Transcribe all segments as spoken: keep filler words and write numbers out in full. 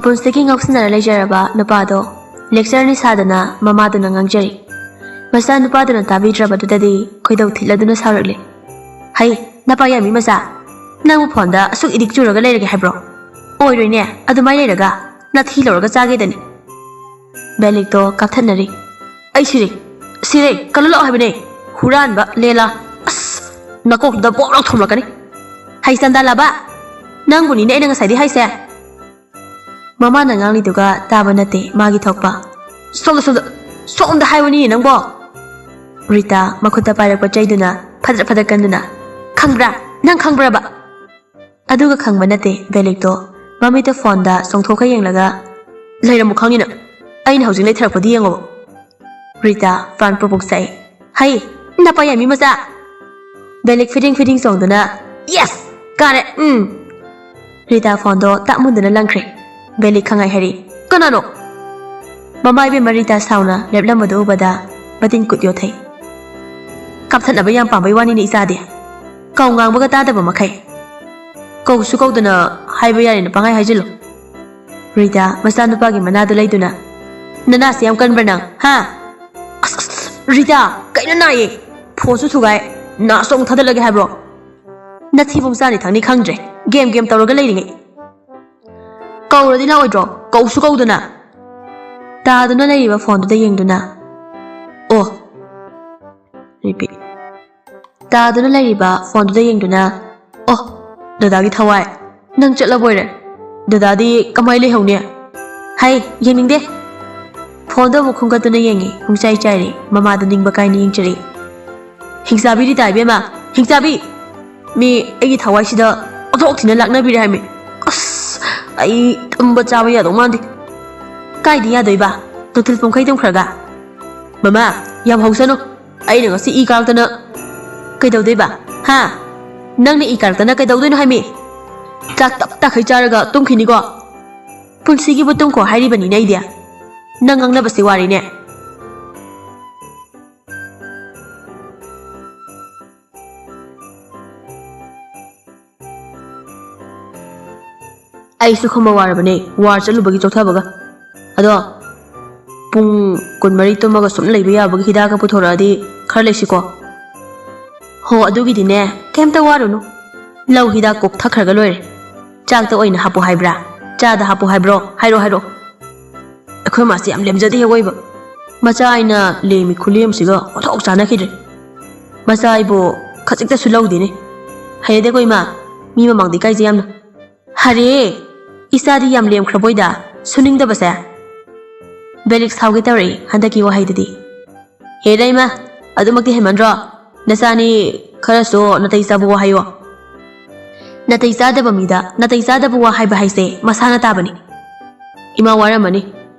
ꯄꯨꯟꯁꯤꯒꯤ ꯉꯥꯎꯁꯤꯟꯅꯔ ꯂꯩꯖꯔꯕ ꯅꯨꯄꯥꯗꯣ lecture ꯅꯤꯁꯥꯗꯅ ꯃꯃꯥꯗꯨꯅ ꯉꯥꯡꯖꯔꯤ꯫ ꯃꯆꯥ ꯅꯨꯄꯥꯗꯨꯅ ꯇꯥꯕꯤꯗ꯭ꯔꯕꯗꯨꯗꯗꯤ ꯈꯣꯏꯗꯧ ꯊꯤꯠꯂꯗꯨꯅ ꯁꯥꯎꯔꯛꯂꯦ꯫ "ꯍꯩ, ꯅꯄꯥ ꯌꯥꯏꯃꯤ ꯃꯆꯥ, ꯅꯪꯕꯨ ꯐꯣꯟꯗ ꯑꯁꯨꯛ addict ꯆꯨꯔꯒ ꯂꯩꯔꯒꯦ ꯍꯥꯏꯕ꯭ꯔꯣ? ꯑꯣꯏꯔꯣꯏꯅꯦ, ꯑꯗꯨꯃꯥꯏ ꯂꯩꯔꯒ ꯅꯥꯊꯤ ꯂꯧꯔꯒ ꯆꯥꯒꯦꯗꯅꯤ꯫" ꯕꯦꯂꯤꯛꯇꯣ ꯀꯥꯞꯊꯠꯅꯔꯤ꯫ "ꯑꯩ ꯁꯤꯔꯦ, ꯁꯤꯔꯦ, ꯀꯜꯂꯨ ꯂꯥꯛꯑꯣ ꯍꯥꯏꯕꯅꯦ꯫ ꯍꯨꯔꯥꯟꯕ ꯂꯦꯂꯥ, ꯑꯁ, ꯅꯀꯣꯛꯇꯨꯗ ꯕꯣꯛ ꯂꯥꯎ ꯊꯣꯝꯂꯛꯀꯅꯤ꯫ ꯍꯩ ꯆꯟꯗꯥꯂꯥꯕ, ꯅꯪꯕꯨꯅꯤꯅꯦ ꯑꯩꯅ ꯉꯁꯥꯏꯗꯩ ꯍꯥꯏꯁꯦ꯫" ꯃꯃꯥꯅ ꯉꯥꯡꯂꯤꯗꯨꯒ ꯇꯥꯕ ꯅꯠꯇꯦ ꯃꯥꯒꯤ ꯊꯣꯛꯄ꯫ "ꯁꯣꯝꯗ, ꯁꯣꯝꯗ, ꯁꯣꯝꯗ ꯍꯥꯏꯕꯅꯤꯅꯦ ꯅꯪꯕꯣ!" ꯔꯤꯇꯥ ꯃꯈꯨꯠꯇ ꯄꯥꯏꯔꯛꯄ ꯆꯩꯗꯨꯅ ꯐꯗ꯭ꯔꯠ ꯐꯗ꯭ꯔꯠ ꯀꯟꯗꯨꯅ, "ꯈꯪꯕ꯭ꯔꯥ? ꯅꯪ ꯈꯪꯕ꯭ꯔꯕ?" ꯑꯗꯨꯒ ꯈꯪꯕ ꯅꯠꯇꯦ ꯕꯦꯂꯤꯛꯇꯣ ꯃꯃꯤꯠꯇ ꯐꯣꯟꯗ ꯆꯣꯡꯊꯣꯛꯈ ꯌꯦꯡꯂꯒ, "ꯂꯩꯔꯝꯃꯨ ꯈꯪꯉꯤꯅ, ꯑꯩꯅ ꯍꯧꯖꯤꯛ ꯂꯩꯊꯔꯛꯄꯗꯤ ꯌꯦꯡꯉꯣꯕ꯫" ꯔꯤꯇꯥ ꯄ꯭ꯔꯥꯟ ꯄ꯭ꯔꯣꯄꯣꯛ ꯆꯥꯛꯏ꯫ "ꯍꯩ, ꯅꯄꯥ ꯌꯥꯏꯃꯤ ꯃꯆꯥ!" ꯕꯦꯂꯤꯛ ꯐꯤꯗꯤꯡ ꯐꯤꯗꯤꯡ ꯆꯣꯡꯗꯨꯅ, "Yes! ꯀꯥꯔꯦ! ꯎꯝ!" ꯔꯤꯇꯥ ꯐꯣꯟꯗꯣ ꯇꯥꯛ ꯃꯨꯟꯗꯨꯅ ꯂꯪꯈ꯭ꯔꯦ꯫ ꯕꯦꯂꯤꯛ ꯈꯪꯉꯥꯏ ꯍꯥꯏꯔꯤ, "ꯀꯅꯥꯅꯣ?" ꯃꯃꯥ ꯏꯕꯦꯝꯃ ꯔꯤꯇꯥ ꯁꯥꯎꯅ ꯂꯦꯞꯂꯝꯕꯗꯨ ꯎꯕꯗ ꯃꯇꯤꯟ ꯀꯨꯠ ꯌꯣꯠꯊꯩ꯫ "ꯀꯥꯞꯊꯠꯅꯕ ꯌꯥꯝ ꯄꯥꯝꯕꯩ ꯋꯥꯅꯤꯅꯦ ꯏꯆꯥꯗꯤ꯫ ꯀꯧ ꯉꯥꯡꯕꯒ ꯇꯥꯗꯕ ꯃꯈꯩ꯫ ꯀꯧꯁꯨ ꯀꯧꯗꯅ ꯍꯥꯏꯕ ꯌꯥꯔꯦꯅ ꯄꯪꯍꯥꯏ ꯍꯥꯏꯖꯤꯜꯂꯨ꯫" ꯔꯤꯇꯥ ꯃꯆꯥꯅꯨꯄꯥꯒꯤ ꯃꯅꯥꯗꯨ ꯂꯩꯗꯨꯅ, "ꯅꯅꯥꯁꯤ ꯌꯥꯝ ꯀꯟꯕ꯭ꯔꯥ ꯅꯪ, ꯍꯥ?" "ꯑꯁ, ꯑꯁ, ꯑꯁ, ꯔꯤꯇꯥ, ꯀꯩꯅꯣ ꯅꯥꯏꯌꯦ? ꯐꯣꯟꯁꯨ ꯊꯨꯒꯥꯏ, ꯅꯥꯁꯨ ꯑꯃꯨꯛ ꯊꯥꯗꯠꯂꯒꯦ ꯍꯥꯏꯕ꯭ꯔꯣ? ꯅꯊꯤꯕꯣꯡ ꯆꯥꯅꯤ ꯊꯛꯅꯤ ꯈꯪꯗ꯭ꯔꯦ, ꯒꯦꯝ ꯒꯦꯝ ꯇꯧꯔꯒ ꯂꯩꯔꯤꯉꯩ꯫ ꯀꯧꯔꯗꯤ ꯂꯥꯛꯑꯣꯏꯗ꯭ꯔꯣ? ꯀꯧꯁꯨ ꯀꯧꯗꯅ꯫" ꯇꯥꯗꯨꯅ ꯂꯩꯔꯤꯕ ꯐꯣꯟꯗꯨꯗ ꯌꯦꯡꯗꯨꯅ, "ꯑꯣ꯫" Repeat. ꯇꯥꯗꯨꯅ ꯂꯩꯔꯤꯕ ꯐꯣꯟꯗꯨꯗ ꯌꯦꯡꯗꯨꯅ, "ꯑꯣ, ꯗꯗꯥꯒꯤ ꯊꯋꯥꯏ, ꯅꯪ ꯆꯠꯂꯕꯣꯏꯔꯦ꯫ ꯗꯗꯥꯗꯤ ꯀꯃꯥꯏ ꯂꯩꯍꯧꯅꯤ? ꯍꯩ, ꯌꯦꯡꯅꯤꯡꯗꯦ꯫" ꯐꯣꯟꯗꯣ ꯑꯃꯨꯛ ꯈꯨꯝꯒꯠꯇꯨꯅ ꯌꯦꯡꯉꯤ, ꯄꯨꯡꯆꯥꯏ ꯆꯥꯏꯔꯤ, ꯃꯃꯥꯗ ꯅꯤꯡꯕ ꯀꯥꯏꯅ ꯌꯦꯡꯖꯔꯤ꯫ "ꯍꯤꯡꯆꯥꯕꯤ ꯔꯤꯇꯥ ꯏꯕꯦꯝꯃ, ꯍꯤꯡꯆꯥꯕꯤ! ꯃꯤ ꯑꯩꯒꯤ ꯊꯋꯥꯏꯁꯤꯗ ꯑꯣꯟꯊꯣꯛ ꯊꯤꯅ ꯂꯥꯛꯅꯕꯤꯔꯦ ꯍꯥꯏꯃꯤ꯫ ꯑꯁ, ꯑꯩ ꯇꯨꯝꯕ ꯆꯥꯕ ꯌꯥꯗꯧ ꯃꯥꯟꯗꯦ꯫" "ꯀꯥꯏꯗ ꯌꯥꯗꯣꯏꯕ? ꯅꯨꯡꯊꯤꯜ ꯄꯨꯡꯈꯩ ꯇꯨꯝꯈ꯭ꯔꯒ?" "ꯃꯃꯥ, ꯌꯥꯝ ꯍꯧꯁꯅꯨ꯫ ꯑꯩꯅ ꯉꯁꯤ ꯏ ꯀꯥꯔꯛꯇꯅ ꯀꯩꯗꯧꯗꯣꯏꯕ? ꯍꯥ? ꯅꯪꯅ ꯏ ꯀꯥꯔꯛꯇꯅ ꯀꯩꯗꯧꯗꯣꯏꯅꯣ ꯍꯥꯏꯃꯤ? ꯆꯥꯛ ꯇꯞ ꯇꯥꯈꯩ ꯆꯥꯔꯒ ꯇꯨꯝꯈꯤꯅꯤꯀꯣ? ꯄꯨꯟꯁꯤꯒꯤꯕꯨ ꯇꯨꯝꯈꯣ ꯍꯥꯏꯔꯤꯕꯅꯤꯅꯦ ꯑꯩꯗꯤ꯫ ꯅꯪ ꯉꯥꯡꯅꯕꯁꯤ ꯋꯥꯔꯤꯅꯦ꯫" ꯑꯩꯁꯨ ꯈꯪꯕ ꯋꯥꯔꯕꯅꯦ, ꯋꯥꯔ ꯆꯠꯂꯨꯕꯒꯤ ꯆꯣꯛꯊꯕꯒ꯫ ꯑꯗꯣ ꯄꯨꯡ ꯀꯨꯟꯃꯔꯤ ꯇꯨꯝꯃꯒ ꯁꯨꯝ ꯂꯩꯕ ꯌꯥꯕꯒꯤ ꯍꯤꯗꯥꯛꯀ ꯄꯨꯊꯣꯔꯛꯑꯗꯤ ꯈꯔ ꯂꯩꯁꯤꯀꯣ꯫ ꯍꯣ, ꯑꯗꯨꯒꯤꯗꯤꯅꯦ, ꯀꯩꯝꯇ ꯋꯥꯔꯨꯅꯨ꯫ ꯂꯧ ꯍꯤꯗꯥꯛ ꯀꯣꯛ ꯊꯛꯈ꯭ꯔꯒ ꯂꯣꯏꯔꯦ꯫ ꯆꯥꯛꯇ ꯑꯣꯏꯅ ꯍꯥꯞꯄꯣ ꯍꯥꯏꯕ꯭ꯔꯥ? ꯆꯥꯗ ꯍꯥꯞꯄꯣ ꯍꯥꯏꯕ꯭ꯔꯣ? ꯍꯥꯏꯔꯣ, ꯍꯥꯏꯔꯣ꯫ ꯑꯩꯈꯣꯏ ꯃꯥꯁꯦ ꯌꯥꯝ ꯂꯦꯝꯖꯗꯦ ꯑꯋꯣꯏꯕ꯫ ꯃꯆꯥ ꯑꯩꯅ ꯂꯦꯝꯃꯤ ꯈꯨꯂꯦꯝꯁꯤꯒ ꯑꯣꯟꯊꯣꯛ ꯆꯥꯅꯈꯤꯗ꯭ꯔꯦ꯫ ꯃꯆꯥ ꯑꯩꯕꯨ ꯈꯖꯤꯛꯇꯁꯨ ꯂꯧꯗꯦꯅꯦ꯫ ꯍꯩꯅꯗꯦꯀꯣ ꯏꯃꯥ, ꯃꯤ ꯃꯃꯥꯡꯗ ꯏꯀꯥꯏꯖꯩ ꯌꯥꯝꯅ꯫ ꯍꯔꯦ, ꯏꯆꯥꯗꯤ ꯌꯥꯝ ꯂꯦꯝꯈ꯭ꯔꯕꯣꯏꯗ, ꯁꯨꯅꯤꯡꯗꯕꯁꯦ꯫ ꯕꯦꯂꯤꯛ ꯁꯥꯎꯒꯦ ꯇꯧꯔꯛꯏ ꯍꯟꯗꯛꯀꯤ ꯋꯥꯍꯩꯗꯨꯗꯤ꯫ ꯍꯦꯔꯥ ꯏꯃꯥ, ꯑꯗꯨꯃꯛꯇꯤ ꯍꯦꯟꯃꯟꯗ꯭ꯔꯣ? ꯅꯆꯥꯅꯤ ꯈꯔꯁꯨ ꯅꯥꯇꯩ ꯆꯥꯕ ꯋꯥ ꯍꯥꯏꯌꯣ꯫ ꯅꯥꯇꯩ ꯆꯥꯗꯕ ꯃꯤꯗ ꯅꯥꯇꯩ ꯆꯥꯗꯕ ꯋꯥ ꯍꯥꯏꯕ ꯍꯥꯏꯁꯦ ꯃꯁꯥꯅ ꯇꯥꯕꯅꯤ꯫ ꯏꯃꯥ ꯋꯥꯔꯝꯃꯅꯤ,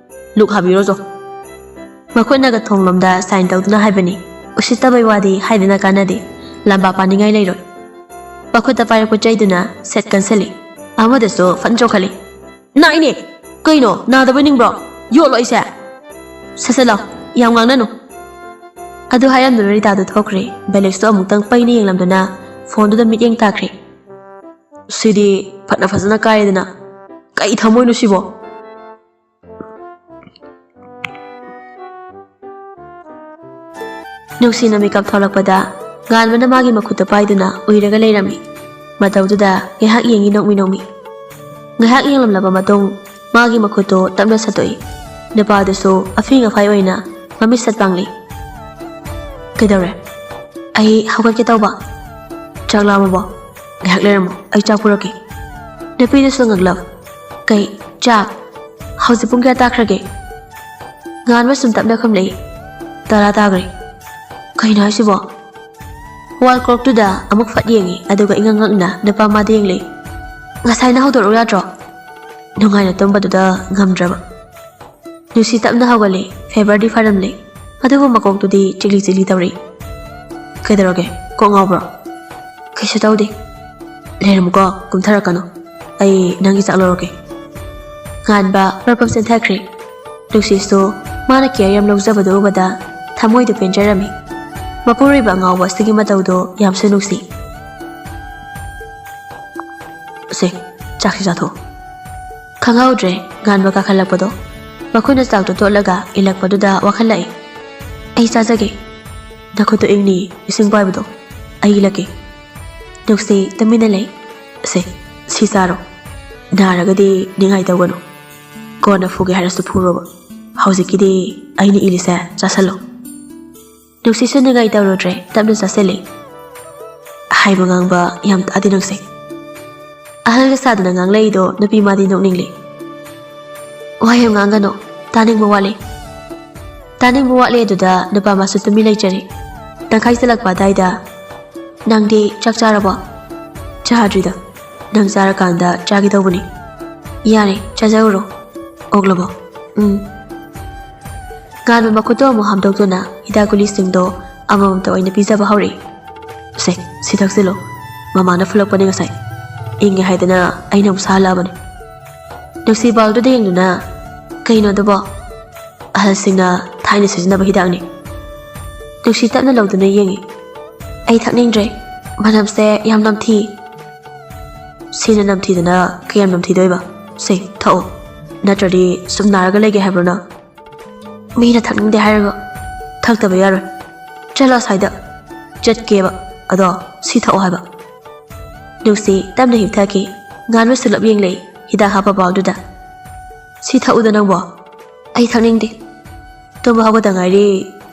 ꯂꯨꯛ ꯍꯥꯕꯤꯔꯣꯆꯣ꯫ ꯃꯈꯨꯠꯅꯒ ꯊꯣꯡꯂꯣꯝꯗ ꯁꯥꯏꯟ ꯇꯧꯗꯨꯅ ꯍꯥꯏꯕꯅꯤ꯫ ꯎꯁꯤꯠꯇꯕꯩ ꯋꯥꯗꯤ ꯍꯥꯏꯗꯅ ꯀꯥꯟꯅꯗꯦ, ꯂꯝꯕꯥ ꯄꯥꯅꯤꯡꯉꯥꯏ ꯂꯩꯔꯣꯏ꯫ ꯃꯈꯨꯠꯇ ꯄꯥꯏꯔꯛꯄ ꯆꯩꯗꯨꯅ ꯁꯦꯠ ꯀꯟꯁꯤꯜꯂꯤ꯫ ꯑꯃꯗꯁꯨ ꯐꯟ ꯆꯣꯡꯈꯠꯂꯤ꯫ ꯅꯥꯏꯅꯦ! ꯀꯩꯅꯣ, ꯅꯥꯗꯕ ꯅꯤꯡꯕ꯭ꯔꯣ? ꯌꯣꯠꯂꯣ ꯑꯩꯁꯦ? ꯁꯠ ꯁꯠ ꯂꯥꯎ, ꯌꯥꯝ ꯉꯥꯡꯅꯅꯨ꯫ ꯑꯗꯨ ꯍꯥꯏꯔꯝꯗꯨꯅ ꯔꯤꯇꯥꯗꯨ ꯊꯣꯛꯈ꯭ꯔꯦ꯫ ꯕꯦꯂꯤꯛꯁꯇꯣ ꯑꯃꯨꯛꯇꯪ ꯄꯩꯅ ꯌꯦꯡꯂꯝꯗꯨꯅ ꯐꯣꯟꯗꯨꯗ ꯃꯤꯠꯌꯦꯡ ꯇꯥꯈ꯭ꯔꯦ꯫ ꯁꯤꯗꯤ ꯐꯠꯅ ꯐꯖꯅ ꯀꯥꯏꯔꯦꯗꯅ꯫ ꯀꯩ ꯊꯃꯣꯏꯅꯣ ꯁꯤꯕꯣ? ꯅꯨꯡꯁꯤꯅ ꯃꯤꯀꯞ ꯊꯣꯛꯂꯛꯄꯗ ꯉꯥꯟꯕꯅ ꯃꯥꯒꯤ ꯃꯈꯨꯠꯇ ꯄꯥꯏꯗꯨꯅ ꯎꯏꯔꯒ ꯂꯩꯔꯝꯃꯤ꯫ ꯃꯇꯧꯗꯨꯗ ꯉꯥꯏꯍꯥꯛ ꯌꯦꯡꯉꯤ ꯅꯣꯛꯃꯤ ꯅꯣꯛꯃꯤ꯫ ꯉꯥꯏꯍꯥꯛ ꯌꯦꯡꯂꯝꯂꯕ ꯃꯇꯨꯡ ꯃꯥꯒꯤ ꯃꯈꯨꯠꯇꯨ ꯇꯞꯅ ꯁꯠꯇꯣꯛꯏ꯫ ꯅꯨꯄꯥꯗꯨꯁꯨ ꯑꯐꯤꯡ ꯑꯐꯥꯏ ꯑꯣꯏꯅ ꯃꯃꯤꯠ ꯁꯠ ꯄꯥꯡꯂꯤ꯫ "ꯀꯩꯗꯧꯔꯦ?" "ꯑꯩ ꯍꯧꯒꯠꯀꯦ ꯇꯧꯕ꯫ ꯆꯥꯛ ꯂꯥꯝꯃꯕꯣ? ꯉꯥꯏꯍꯥꯛ ꯂꯩꯔꯝꯃꯣ, ꯑꯩ ꯆꯥꯛ ꯄꯨꯔꯛꯀꯦ꯫" ꯅꯨꯄꯤꯗꯨꯁꯨ ꯉꯛꯂꯞ꯫ "ꯀꯩ ꯆꯥꯛ? ꯍꯧꯖꯤꯛ ꯄꯨꯡ ꯀꯌꯥ ꯇꯥꯈ꯭ꯔꯒꯦ?" ꯉꯥꯟꯕ ꯁꯨꯝ ꯇꯞꯅ ꯈꯨꯝꯂꯛꯏ꯫ "ꯇꯔꯥ ꯇꯥꯈ꯭ꯔꯦ꯫" "ꯀꯩꯅꯣ ꯍꯥꯏꯁꯤꯕꯣ?" ꯋꯥꯜ ꯀ꯭ꯂꯣꯛꯇꯨꯗ ꯑꯃꯨꯛ ꯐꯠ ꯌꯦꯡꯉꯤ, ꯑꯗꯨꯒ ꯏꯉꯛ ꯉꯛꯅ ꯅꯨꯄꯥ ꯃꯥꯗ ꯌꯦꯡꯂꯛꯏ꯫ "ꯉꯁꯥꯏꯅ ꯍꯧꯗꯣꯔꯛꯎ ꯌꯥꯗ꯭ꯔꯣ?" ꯅꯨꯡꯉꯥꯏꯅ ꯇꯨꯝꯕꯗꯨꯗ ꯉꯝꯗ꯭ꯔꯕ꯫ ꯂꯨꯁꯤ ꯇꯞꯅ ꯍꯧꯒꯠꯂꯦ꯫ ꯐꯦꯕꯔꯗꯤ ꯐꯔꯝꯂꯦ, ꯑꯗꯨꯕꯨ ꯃꯀꯣꯛꯇꯨꯗꯤ ꯆꯤꯛꯂꯤ ꯆꯤꯛꯂꯤ ꯇꯧꯔꯤ꯫ "ꯀꯩꯗꯧꯔꯒꯦ? ꯀꯣꯛ ꯉꯥꯎꯕ꯭ꯔꯣ?" "ꯀꯩꯁꯨ ꯇꯧꯗꯦ꯫" "ꯂꯩꯔꯝꯃꯨꯀꯣ, ꯀꯨꯝꯊꯔꯛꯀꯅꯨ꯫ ꯑꯩ ꯅꯪꯒꯤ ꯆꯥꯛ ꯂꯧꯔꯛꯀꯦ꯫" ꯉꯥꯟꯕ ꯄ꯭ꯔꯞ ꯄ꯭ꯔꯞ ꯆꯦꯟꯊꯈ꯭ꯔꯦ꯫ ꯂꯨꯁꯤꯁꯨ ꯃꯥꯅ ꯀꯤꯌꯔ ꯌꯥꯝ ꯂꯧꯖꯕꯗꯨ ꯎꯕꯗ ꯊꯃꯣꯏꯗꯨ ꯄꯦꯟꯖꯔꯝꯃꯤ꯫ ꯃꯄꯨꯔꯣꯏꯕ ꯑꯉꯥꯎꯕ ꯑꯁꯤꯒꯤ ꯃꯇꯧꯗꯣ ꯌꯥꯝꯁꯨ ꯅꯨꯡꯁꯤ꯫ "ꯁꯦ, ꯆꯥꯛꯁꯤ ꯆꯥꯊꯣꯛꯑꯣ꯫ ꯈꯪꯍꯧꯗ꯭ꯔꯦ ꯉꯥꯟꯕ ꯀꯥꯈꯠꯂꯛꯄꯗꯣ꯫ ꯃꯈꯨꯠꯅ ꯆꯥꯛꯇꯣ ꯇꯣꯠꯂꯒ ꯏꯜꯂꯛꯄꯗꯨꯗ ꯋꯥꯈꯠꯂꯛꯏ꯫ "ꯑꯩ ꯆꯥꯖꯒꯦ꯫ ꯅꯈꯨꯠꯇꯣ ꯏꯪꯅꯤ, ꯏꯁꯤꯡ ꯄꯥꯏꯕꯗꯣ꯫ ꯑꯩ ꯏꯜꯂꯛꯀꯦ꯫" ꯅꯨꯡꯁꯤ ꯇꯨꯃꯤꯟꯅ ꯂꯩ꯫ "ꯁꯦ, ꯁꯤ ꯆꯥꯔꯣ꯫ ꯅꯥꯔꯒꯗꯤ ꯅꯤꯡꯉꯥꯏ ꯇꯧꯒꯅꯨ꯫ ꯀꯣꯟꯅ ꯐꯨꯒꯦ ꯍꯥꯏꯔꯁꯨ ꯐꯨꯔꯣꯕ꯫ ꯍꯧꯖꯤꯛꯀꯤꯗꯤ ꯑꯩꯅ ꯏꯜꯂꯤꯁꯦ ꯆꯥꯁꯜꯂꯣ꯫" ꯅꯨꯡꯁꯤꯠꯁꯨ ꯅꯤꯡꯉꯥꯏ ꯇꯧꯔꯨꯗ꯭ꯔꯦ, ꯇꯞꯅ ꯆꯥꯁꯤꯜꯂꯤ꯫ ꯍꯥꯏꯕ ꯉꯥꯡꯕ ꯌꯥꯝ ꯇꯥꯗꯦ ꯅꯪꯁꯦ꯫ ꯑꯍꯜꯒ ꯁꯥꯗꯅ ꯉꯥꯡꯂꯛꯏꯗꯣ ꯅꯨꯄꯤ ꯃꯥꯗꯤ ꯅꯣꯛꯅꯤꯡꯂꯤ꯫ "ꯋꯥ ꯌꯥꯝ ꯉꯥꯡꯒꯅꯨ, ꯇꯥꯅꯤꯡꯕ ꯋꯥꯠꯂꯤ꯫" ꯇꯥꯅꯤꯡꯕ ꯋꯥꯠꯂꯤ ꯑꯗꯨꯗ ꯅꯨꯄꯥ ꯃꯥꯁꯨ ꯇꯨꯃꯤꯟ ꯂꯩꯖꯔꯤ꯫ ꯇꯪꯈꯥꯏ ꯆꯜꯂꯛꯄ ꯑꯗꯥꯏꯗ, "ꯅꯪꯗꯤ ꯆꯥꯛ ꯆꯥꯔꯕꯣ?" "ꯆꯥꯗ꯭ꯔꯤꯗ꯫ ꯅꯪ ꯆꯥꯔꯀꯥꯟꯗ ꯆꯥꯒꯦ ꯇꯧꯕꯅꯤ꯫" "ꯌꯥꯔꯦ, ꯆꯥꯖꯔꯨꯔꯣ꯫ ꯑꯣꯛꯂꯕꯣ?" "ꯎꯝ꯫" ꯉꯥꯟꯕ ꯃꯈꯨꯠꯇꯣ ꯑꯃꯨꯛ ꯍꯥꯝꯗꯣꯛꯇꯨꯅ ꯍꯤꯗꯥꯛ ꯒꯨꯂꯤꯁꯤꯡꯗꯣ ꯑꯃꯃꯝꯇ ꯑꯣꯏꯅ ꯄꯤꯖꯕ ꯍꯧꯔꯛꯏ꯫ "ꯁꯦ, ꯁꯤ ꯊꯛꯆꯤꯜꯂꯣ꯫ ꯃꯃꯥꯅ ꯐꯨꯜꯂꯛꯄꯅꯦ ꯉꯁꯥꯏ꯫ ꯏꯪꯉꯦ ꯍꯥꯏꯗꯅ ꯑꯩꯅ ꯑꯃꯨꯛ ꯁꯥꯍꯜꯂꯛꯑꯕꯅꯤ꯫" ꯅꯨꯡꯁꯤ ꯕꯥꯜꯗꯨꯗ ꯌꯦꯡꯗꯨꯅ, "ꯀꯩꯅꯣ ꯑꯗꯨꯕꯣ?" "ꯑꯍꯜꯁꯤꯡꯅ ꯊꯥꯏꯅ ꯁꯤꯖꯤꯟꯅꯕ ꯍꯤꯗꯥꯛꯅꯤ꯫" ꯅꯨꯡꯁꯤ ꯇꯞꯅ ꯂꯧꯗꯨꯅ ꯌꯦꯡꯉꯤ꯫ "ꯑꯩ ꯊꯛꯅꯤꯡꯗ꯭ꯔꯦ꯫ ꯃꯅꯝꯁꯦ ꯌꯥꯝ ꯅꯝꯊꯤ꯫" "ꯁꯤꯅ ꯅꯝꯊꯤꯗꯅ ꯀꯌꯥꯝ ꯅꯝꯊꯤꯗꯣꯏꯕ? ꯁꯦ, ꯊꯛꯑꯣ꯫ ꯅꯠꯇ꯭ꯔꯗꯤ ꯁꯨꯝ ꯅꯥꯔꯒ ꯂꯩꯒꯦ ꯍꯥꯏꯕ꯭ꯔꯣ ꯅꯪ? ꯃꯤꯅ ꯊꯛꯅꯤꯡꯗꯦ ꯍꯥꯏꯔꯒ ꯊꯛꯇꯕ ꯌꯥꯔꯣꯏ꯫ ꯆꯠꯂꯣ ꯑꯁ꯭ꯋꯥꯏꯗ꯫ ꯆꯠꯀꯦꯕ꯫ ꯑꯗꯣ ꯁꯤ ꯊꯛꯑꯣ ꯍꯥꯏꯕ꯫" ꯅꯨꯡꯁꯤ ꯇꯞꯅ ꯍꯤꯞꯊꯈꯤ꯫ ꯉꯥꯟꯕ ꯁꯨꯂꯞ ꯌꯦꯡꯂꯛꯏ ꯍꯤꯗꯥꯛ ꯍꯥꯞꯄ ꯕꯥꯎꯜꯗꯨꯗ꯫ "ꯁꯤ ꯊꯛꯎꯗ ꯅꯪꯕꯣ꯫" "ꯑꯩ ꯊꯛꯅꯤꯡꯗꯦ꯫ ꯇꯨꯝꯕ ꯍꯧꯒꯠꯇ ꯉꯥꯏꯔꯤ꯫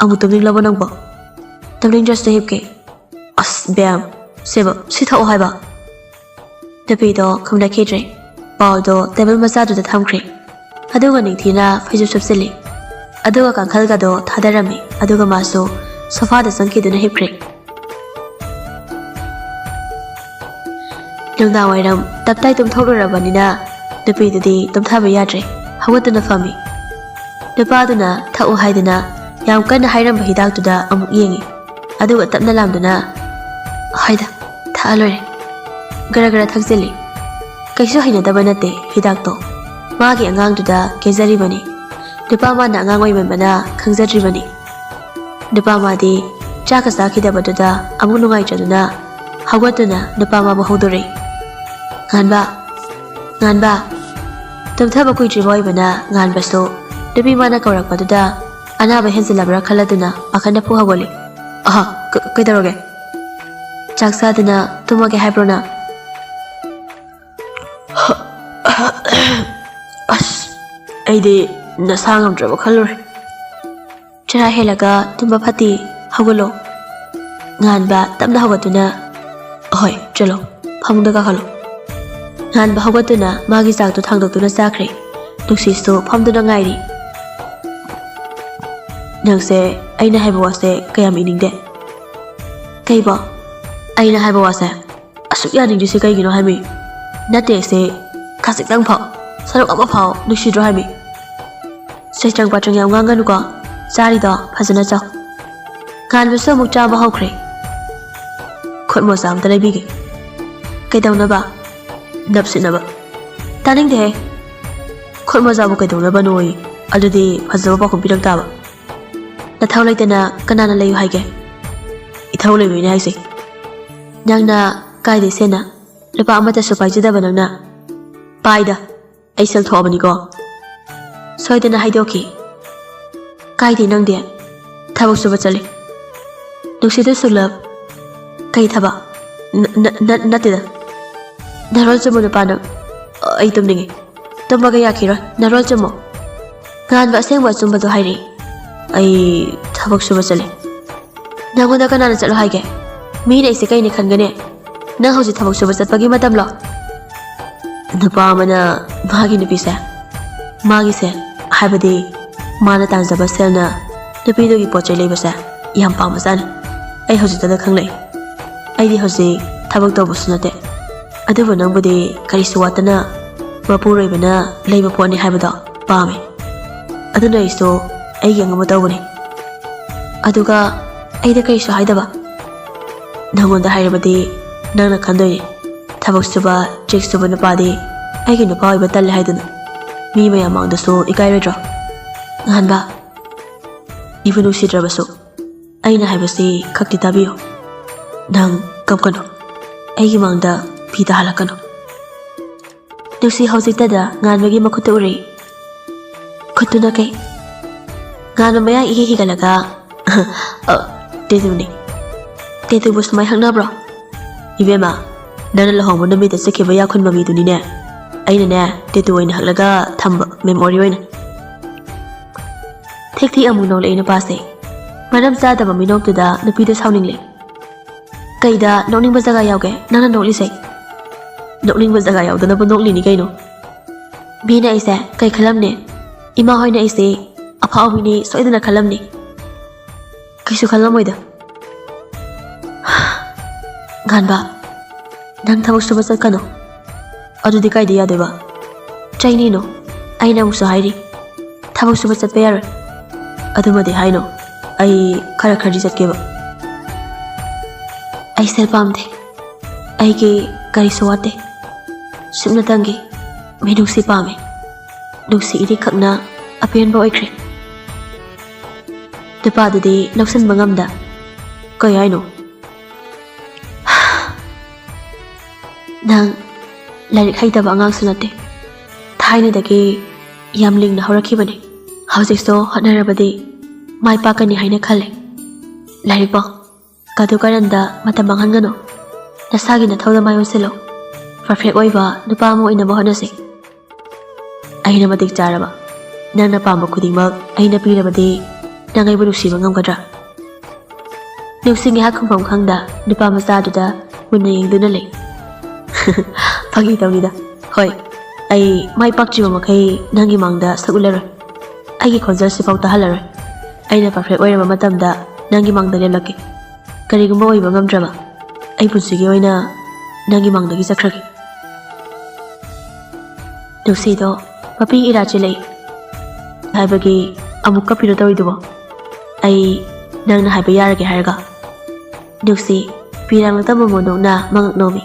ꯑꯃꯨꯛ ꯇꯨꯝꯅꯤꯡꯂꯕꯣ ꯅꯪꯕꯣ?" "ꯇꯨꯝꯅꯤꯡꯗ꯭ꯔꯁꯨ ꯍꯤꯞꯀꯦ꯫" "ꯑꯁ ꯕꯦꯝ, ꯁꯦꯕ, ꯁꯤ ꯊꯛꯑꯣ ꯍꯥꯏꯕ꯫" ꯅꯨꯄꯤꯗꯣ ꯈꯨꯝꯂꯛꯈꯤꯗ꯭ꯔꯦ꯫ ꯕꯥꯎꯜꯗꯣ ꯇꯦꯕꯜ ꯃꯆꯥꯗꯨꯗ ꯊꯝꯈ꯭ꯔꯦ꯫ ꯑꯗꯨꯒ ꯅꯤꯡꯊꯤꯅ ꯐꯩꯖꯨꯞ ꯁꯨꯞꯆꯤꯜꯂꯤ꯫ ꯑꯗꯨꯒ ꯀꯥꯡꯈꯜꯒꯗꯣ ꯊꯥꯗꯔꯝꯃꯤ꯫ ꯑꯗꯨꯒ ꯃꯥꯁꯨ ꯁꯣꯐꯥꯗ ꯆꯪꯈꯤꯗꯨꯅ ꯍꯤꯞꯈ꯭ꯔꯦ꯫ ꯅꯨꯡꯗꯥꯡꯋꯥꯏꯔꯝ ꯇꯞꯇꯥꯏ ꯇꯨꯝꯊꯣꯛꯂꯨꯔꯕꯅꯤꯅ ꯅꯨꯄꯤꯗꯨꯗꯤ ꯇꯨꯝꯊꯕ ꯌꯥꯗ꯭ꯔꯦ꯫ ꯍꯧꯒꯠꯇꯨꯅ ꯐꯝꯃꯤ꯫ ꯅꯨꯄꯥꯗꯨꯅ ꯊꯛꯎ ꯍꯥꯏꯗꯅ ꯌꯥꯝ ꯀꯟꯅ ꯍꯥꯏꯔꯝꯕ ꯍꯤꯗꯥꯛꯇꯨꯗ ꯑꯃꯨꯛ ꯌꯦꯡꯉꯤ꯫ ꯑꯗꯨꯒ ꯇꯞꯅ ꯂꯥꯝꯗꯨꯅ, "ꯍꯣꯏꯗ, ꯊꯛꯑ ꯂꯣꯏꯔꯦ꯫" ꯒꯔ ꯒꯔ ꯊꯛꯆꯤꯜꯂꯤ꯫ ꯀꯩꯁꯨ ꯍꯩꯅꯗꯕ ꯅꯠꯇꯦ ꯍꯤꯗꯥꯛꯇꯣ꯫ ꯃꯥꯒꯤ ꯑꯉꯥꯡꯗꯨꯗ ꯀꯦꯖꯔꯤꯕꯅꯤ꯫ ꯅꯨꯄꯥ ꯃꯥꯅ ꯑꯉꯥꯡ ꯑꯣꯏꯃꯟꯕꯅ ꯈꯪꯖꯗ꯭ꯔꯤꯕꯅꯤ꯫ ꯅꯨꯄꯥ ꯃꯥꯗꯤ ꯆꯥꯛꯀ ꯆꯥꯈꯤꯗꯕꯗꯨꯗ ꯑꯃꯨꯛ ꯅꯨꯡꯉꯥꯏꯇ꯭ꯔꯗꯨꯅ ꯍꯧꯒꯠꯇꯨꯅ ꯅꯨꯄꯥ ꯃꯥꯕꯨ ꯍꯧꯗꯣꯔꯛꯏ꯫ "ꯉꯥꯟꯕ, ꯉꯥꯟꯕ!" ꯇꯨꯝꯊꯕ ꯀꯨꯏꯗ꯭ꯔꯤꯕ ꯑꯣꯏꯕꯅ ꯉꯥꯟꯕꯁꯨ ꯅꯨꯄꯤ ꯃꯥꯅ ꯀꯧꯔꯛꯄꯗꯨꯗ ꯑꯅꯥꯕ ꯍꯦꯟꯖꯤꯜꯂꯕ꯭ꯔꯥ ꯈꯜꯂꯗꯨꯅ ꯄꯥꯈꯠꯅ ꯐꯨ ꯍꯧꯒꯠꯂꯤ꯫ "ꯑꯍ, ꯀ-, ꯀꯩꯗꯧꯔꯒꯦ?" ꯆꯥꯛ ꯆꯥꯗꯅ ꯇꯨꯝꯃꯒꯦ ꯍꯥꯏꯕ꯭ꯔꯣ ꯅꯪ? "ꯑꯁ, ꯑꯩꯗꯤ ꯅꯁꯥ ꯉꯝꯗ꯭ꯔꯕ ꯈꯜꯂꯨꯔꯦ꯫" ꯆꯔꯥ ꯍꯦꯜꯂꯒ ꯇꯨꯝꯕ ꯐꯠꯇꯦ, ꯍꯧꯒꯠꯂꯣ꯫ ꯉꯥꯟꯕ ꯇꯞꯅ ꯍꯧꯒꯠꯇꯨꯅ, "ꯑꯍꯣꯏ, ꯆꯠꯂꯣ, ꯐꯃꯨꯡꯗ ꯀꯥꯈꯠꯂꯣ꯫" ꯉꯥꯟꯕ ꯍꯧꯒꯠꯇꯨꯅ ꯃꯥꯒꯤ ꯆꯥꯛꯇꯨ ꯊꯥꯡꯗꯣꯛꯇꯨꯅ ꯆꯥꯈ꯭ꯔꯦ꯫ ꯅꯨꯡꯁꯤꯠꯁꯨ ꯐꯝꯗꯨꯅ ꯉꯥꯏꯔꯤ꯫ "ꯅꯪꯁꯦ ꯑꯩꯅ ꯍꯥꯏꯕ ꯋꯥꯁꯦ ꯀꯌꯥꯝ ꯏꯅꯤꯡꯗꯦ꯫" "ꯀꯩꯕꯣ?" "ꯑꯩꯅ ꯍꯥꯏꯕ ꯋꯥꯁꯦ ꯑꯁꯨꯛ ꯌꯥꯅꯤꯡꯗ꯭ꯔꯤꯁꯦ ꯀꯩꯒꯤꯅꯣ ꯍꯥꯏꯃꯤ? ꯅꯠꯇꯦ ꯁꯦ, ꯈꯖꯤꯛꯇꯪ ꯐꯥꯎ, ꯁꯔꯨꯛ ꯑꯃ ꯐꯥꯎ ꯅꯨꯡꯁꯤꯗ꯭ꯔꯣ ꯍꯥꯏꯃꯤ? ꯆꯩꯇ꯭ꯔꯪ ꯄꯥꯇ꯭ꯔꯪ ꯌꯥꯝ ꯉꯥꯡꯒꯅꯨꯀꯣ꯫ ꯆꯥꯔꯤꯗꯣ ꯐꯖꯅ ꯆꯥꯎ꯫" ꯉꯥꯟꯕꯁꯨ ꯑꯃꯨꯛ ꯆꯥꯕ ꯍꯧꯈ꯭ꯔꯦ꯫ "ꯈꯨꯠ ꯃꯣꯖꯥ ꯑꯝꯇ ꯂꯩꯕꯤꯒꯦ꯫" "ꯀꯩꯗꯧꯅꯕ?" "ꯅꯞꯁꯤꯠꯅꯕ꯫" "ꯇꯥꯅꯤꯡꯗꯦꯍꯦ꯫ ꯈꯨꯠ ꯃꯣꯖꯥꯕꯨ ꯀꯩꯗꯧꯅꯕꯅꯣꯌꯦ? ꯑꯗꯨꯗꯤ ꯐꯖꯕ ꯄꯥꯎꯈꯨꯝ ꯄꯤꯔꯛ ꯇꯥꯕ꯫ ꯅꯊꯧ ꯂꯩꯇꯅ ꯀꯅꯥꯅ ꯂꯩꯌꯨ ꯍꯥꯏꯒꯦ?" "ꯏꯊꯧ ꯂꯩꯕꯩꯅꯦ ꯍꯥꯏꯁꯦ꯫" "ꯅꯪꯅ ꯀꯥꯏꯗꯩ ꯁꯦꯟꯅ? ꯂꯨꯄꯥ ꯑꯃꯠꯇꯁꯨ ꯄꯥꯏꯖꯗꯕ ꯅꯪꯅ꯫" "ꯄꯥꯏꯗ, ꯑꯩ ꯁꯦꯜ ꯊꯣꯛꯑꯕꯅꯤꯀꯣ꯫" "ꯁꯣꯏꯗꯅ ꯍꯥꯏꯗꯣꯛꯈꯤ꯫" "ꯀꯥꯏꯗꯦ ꯅꯪꯗꯤ? ꯊꯕꯛ ꯁꯨꯕ ꯆꯠꯂꯤ꯫" "ꯅꯨꯡꯁꯤꯠꯇꯨ ꯁꯨꯡꯂꯞ ꯀꯩ ꯊꯕꯛ?" "ꯅ-, ꯅ-, ꯅ-, ꯅꯠꯇꯦꯗ꯫" "ꯅꯔꯣꯜ ꯆꯨꯝꯕ ꯅꯨꯄꯥ ꯅꯪ꯫ ꯑꯩ ꯇꯨꯝꯅꯤꯡꯉꯤ꯫ ꯇꯨꯝꯕꯒ ꯌꯥꯈꯤꯔꯣꯏ꯫ ꯅꯔꯣꯜ ꯆꯨꯝꯃꯣ꯫" ꯉꯥꯟꯕ ꯑꯁꯦꯡꯕ ꯑꯆꯨꯝꯕꯗꯣ ꯍꯥꯏꯔꯛꯏ꯫ "ꯑꯩ ꯊꯕꯛ ꯁꯨꯕ ꯆꯠꯂꯤ꯫" "ꯅꯪꯉꯣꯟꯗ ꯀꯅꯥꯅ ꯆꯠꯂꯣ ꯍꯥꯏꯒꯦ? ꯃꯤꯅ ꯑꯩꯁꯦ ꯀꯩꯅꯤ ꯈꯟꯒꯅꯤ?" "ꯅꯪ ꯍꯧꯖꯤꯛ ꯊꯕꯛ ꯁꯨꯕ ꯆꯠꯄꯒꯤ ꯃꯇꯝꯂꯣ?" "ꯅꯨꯄꯥ ꯑꯃꯅ ꯃꯥꯒꯤ ꯅꯨꯄꯤꯁꯦ, ꯃꯥꯒꯤ ꯁꯦꯜ, ꯍꯥꯏꯕꯗꯤ ꯃꯥꯅ ꯇꯥꯟꯖꯕ ꯁꯦꯜꯅ ꯅꯨꯄꯤꯗꯨꯒꯤ ꯄꯣꯠ ꯆꯩ ꯂꯩꯕꯁꯦ ꯌꯥꯝ ꯄꯥꯝꯕꯖꯥꯠꯅꯤ꯫ ꯑꯩ ꯍꯧꯖꯤꯛꯇꯗ ꯈꯪꯂꯛꯏ꯫ ꯑꯩꯗꯤ ꯍꯧꯖꯤꯛ ꯊꯕꯛ ꯇꯧꯕꯁꯨ ꯅꯠꯇꯦ꯫ ꯑꯗꯨꯕꯨ ꯅꯪꯕꯨꯗꯤ ꯀꯔꯤꯁꯨ ꯋꯥꯠꯇꯅ ꯃꯄꯨꯔꯣꯏꯕꯅ ꯂꯩꯕ ꯄꯣꯠꯅꯤ ꯍꯥꯏꯕꯗꯣ ꯄꯥꯝꯃꯤ꯫ ꯑꯗꯨꯅ ꯑꯩꯁꯨ ꯑꯩꯒꯤ ꯑꯉꯝꯕ ꯇꯧꯕꯅꯤ꯫ ꯑꯗꯨꯒ ꯑꯩꯗ ꯀꯔꯤꯁꯨ ꯍꯥꯏꯗꯕ? ꯅꯪꯉꯣꯟꯗ ꯍꯥꯏꯔꯕꯗꯤ ꯅꯪꯅ ꯈꯟꯗꯣꯏꯅꯤ꯫ ꯊꯕꯛ ꯁꯨꯕ, ꯆꯦꯛ ꯁꯨꯕ ꯅꯨꯄꯥꯗꯤ ꯑꯩꯒꯤ ꯅꯨꯄꯥ ꯑꯣꯏꯕ ꯇꯜꯂꯦ ꯍꯥꯏꯗꯨꯅ꯫ ꯃꯤ ꯃꯌꯥꯝ ꯃꯥꯡꯗꯁꯨ ꯏꯀꯥꯏꯔꯣꯏꯗ꯭ꯔꯣ? ꯉꯍꯥꯟꯕ, ꯏꯕꯨ ꯅꯨꯡꯁꯤꯗ꯭ꯔꯕꯁꯨ ꯑꯩꯅ ꯍꯥꯏꯕꯁꯤ ꯈꯛꯇꯤ ꯇꯥꯕꯤꯌꯨ꯫ ꯅꯪ ꯀꯞꯀꯅꯨ꯫ ꯑꯩꯒꯤ ꯃꯥꯡꯗ ꯐꯤ ꯇꯥꯍꯜꯂꯛꯀꯅꯨ꯫ ꯅꯨꯡꯁꯤ ꯍꯧꯖꯤꯛꯇꯗ ꯉꯥꯟꯕꯒꯤ ꯃꯈꯨꯠꯇ ꯎꯔꯛꯏ꯫ ꯈꯨꯠꯇꯨꯅ ꯀꯩ? ꯉꯥꯟꯕ ꯃꯌꯥ ꯏꯍꯤ ꯍꯤꯒꯠꯂꯒ, "ꯑ, ꯇꯦꯇꯨꯅꯦ꯫ ꯇꯦꯇꯨꯕꯨ ꯁꯨꯃꯥꯏ ꯍꯛꯅꯕ꯭ꯔꯣ? ꯏꯕꯦꯝꯃ, ꯅꯪꯅ ꯂꯨꯍꯣꯡꯕ ꯅꯨꯃꯤꯠꯇ ꯆꯠꯈꯤꯕ ꯌꯥꯈꯨꯟꯕ ꯃꯤꯗꯨꯅꯤꯅꯦ꯫ ꯑꯩꯅꯅꯦ, ꯇꯦꯇꯨ ꯑꯣꯏꯅ ꯍꯛꯂꯒ ꯊꯝꯕ, memory ꯑꯣꯏꯅ꯫" ꯊꯦꯛ ꯊꯦꯛ ꯑꯃꯨꯛ ꯅꯣꯛꯂꯛꯏ ꯅꯨꯄꯥꯁꯦ꯫ ꯃꯔꯝ ꯆꯥꯗꯕ ꯃꯤꯅꯣꯛꯇꯨꯗ ꯅꯨꯄꯤꯗꯨ ꯁꯥꯎꯅꯤꯡꯂꯦ꯫ "ꯀꯩꯗ ꯅꯣꯛꯅꯤꯡꯕ ꯖꯒꯥ ꯌꯥꯎꯒꯦ ꯅꯪꯅ ꯅꯣꯛꯂꯤꯁꯦ?" "ꯅꯣꯛꯅꯤꯡꯕ ꯖꯒꯥ ꯌꯥꯎꯗꯅꯕ ꯅꯣꯛꯂꯤꯅꯤ ꯀꯩꯅꯣ꯫ ꯃꯤꯅ ꯑꯩꯁꯦ ꯀꯩ ꯈꯜꯂꯝꯅꯤ? ꯏꯃꯥ ꯍꯣꯏꯅ ꯑꯩꯁꯦ ꯑꯐꯥꯎꯕꯤꯅꯤ ꯁꯣꯏꯗꯅ ꯈꯜꯂꯝꯅꯤ꯫ ꯀꯩꯁꯨ ꯈꯜꯂꯝꯃꯣꯏꯗ꯫" "ꯉꯥꯟꯕ, ꯅꯪ ꯊꯕꯛ ꯁꯨꯕ ꯆꯠꯀꯅꯣ꯫" "ꯑꯗꯨꯗꯤ ꯀꯥꯏꯗ ꯌꯥꯗꯣꯏꯕ? ꯆꯩꯅꯤꯅꯣ, ꯑꯩꯅ ꯑꯃꯨꯛꯁꯨ ꯍꯥꯏꯔꯤ, ꯊꯕꯛ ꯁꯨꯕ ꯆꯠꯄ ꯌꯥꯔꯣꯏ꯫" "ꯑꯗꯨꯃꯗꯤ ꯍꯥꯏꯅꯣ, ꯑꯩ ꯈꯔ ꯈꯔꯗꯤ ꯆꯠꯀꯦꯕ꯫" "ꯑꯩ ꯁꯦꯜ ꯄꯥꯝꯗꯦ, ꯑꯩꯒꯤ ꯀꯔꯤꯁꯨ ꯋꯥꯠꯇꯦ, ꯁꯨꯞꯅꯇꯪꯒꯤ ꯃꯤꯅꯨꯡꯁꯤ ꯄꯥꯝꯃꯤ꯫" ꯅꯨꯡꯁꯤ ꯏꯔꯤꯛꯈꯛꯅ ꯑꯄꯦꯟꯕ ꯑꯣꯏꯈ꯭ꯔꯦ꯫ ꯅꯨꯄꯥꯗꯨꯗꯤ ꯂꯧꯁꯤꯟꯕ ꯉꯝꯗ, "ꯀꯩ ꯍꯥꯏꯅꯣ?" "ꯅꯪ ꯂꯥꯏꯔꯤꯛ ꯍꯩꯇꯕ ꯑꯉꯥꯡꯁꯨ ꯅꯠꯇꯦ꯫ ꯊꯥꯏꯅꯗꯒꯤ ꯌꯥꯝ ꯂꯤꯡꯅ ꯍꯧꯔꯛꯈꯤꯕꯅꯤ꯫ ꯍꯧꯖꯤꯛꯁꯨ ꯍꯣꯠꯅꯔꯕꯗꯤ ꯃꯥꯏ ꯄꯥꯛꯀꯅꯤ ꯍꯥꯏꯅ ꯈꯜꯂꯦ꯫ ꯂꯥꯏꯔꯤꯛ ꯄꯥꯎ꯫ ꯀꯥꯇꯨ ꯀꯥꯔꯟꯗ ꯃꯇꯝ ꯃꯥꯡꯍꯟꯒꯅꯨ꯫ ꯅꯁꯥꯒꯤ ꯅꯊꯧꯗ ꯃꯥꯏ ꯑꯣꯟꯁꯤꯜꯂꯨ꯫ Perfect ꯑꯣꯏꯕ ꯅꯨꯄꯥ ꯑꯃ ꯑꯣꯏꯅꯕ ꯍꯣꯠꯅꯁꯤ꯫" "ꯑꯩꯅ ꯃꯇꯤꯛ ꯆꯥꯔꯕ, ꯅꯪꯅ ꯄꯥꯝꯕ ꯈꯨꯗꯤꯡꯃꯛ ꯑꯩꯅ ꯄꯤꯔꯕꯗꯤ ꯅꯪ ꯑꯩꯕꯨ ꯅꯨꯡꯁꯤꯕ ꯉꯝꯒꯗ꯭ꯔꯥ?" ꯅꯨꯡꯁꯤ ꯉꯥꯏꯍꯥꯛ ꯈꯨꯝꯐꯝ ꯈꯪꯗ ꯅꯨꯄꯥ ꯃꯆꯥꯗꯨꯗ ꯃꯨꯟꯅ ꯌꯦꯡꯗꯨꯅ ꯂꯩ꯫ "ꯐꯥꯒꯤ ꯇꯧꯅꯤꯗ꯫ ꯍꯣꯏ, ꯑꯩ ꯃꯥꯏ ꯄꯥꯛꯇ꯭ꯔꯤꯕ ꯃꯈꯩ ꯅꯪꯒꯤ ꯃꯥꯡꯗ ꯁꯛ ꯎꯠꯂꯔꯣꯏ꯫ ꯑꯩꯒꯤ ꯈꯣꯟꯖꯦꯜ ꯁꯤꯐꯥꯎ ꯇꯥꯍꯜꯂꯔꯣꯏ꯫ ꯑꯩꯅ perfect ꯑꯣꯏꯔꯕ ꯃꯇꯝꯗ ꯅꯪꯒꯤ ꯃꯥꯡꯗ ꯂꯦꯞꯂꯛꯀꯦ꯫ ꯀꯔꯤꯒꯨꯝꯕ ꯑꯣꯏꯕ ꯉꯝꯗ꯭ꯔꯕ, ꯑꯩ ꯄꯨꯟꯁꯤꯒꯤ ꯑꯣꯏꯅ ꯅꯪꯒꯤ ꯃꯥꯡꯗꯒꯤ ꯆꯠꯈ꯭ꯔꯒꯦ꯫" ꯅꯨꯡꯁꯤꯗꯣ ꯃꯄꯤ ꯏꯔꯥ ꯆꯦꯜꯂꯛꯏ꯫ "ꯍꯥꯏꯕꯒꯤ ꯑꯃꯨꯛ ꯀꯞꯄꯤꯔꯣ ꯇꯧꯔꯤꯗꯨꯕꯣ? ꯑꯩ ꯅꯪꯅ ꯍꯥꯏꯕ ꯌꯥꯔꯒꯦ ꯍꯥꯏꯔꯒ?" ꯅꯨꯡꯁꯤ ꯄꯤꯔꯥꯡ ꯇꯝꯕ ꯃꯣꯟꯗꯣꯛꯅ ꯃꯉꯛ ꯅꯣꯝꯃꯤ꯫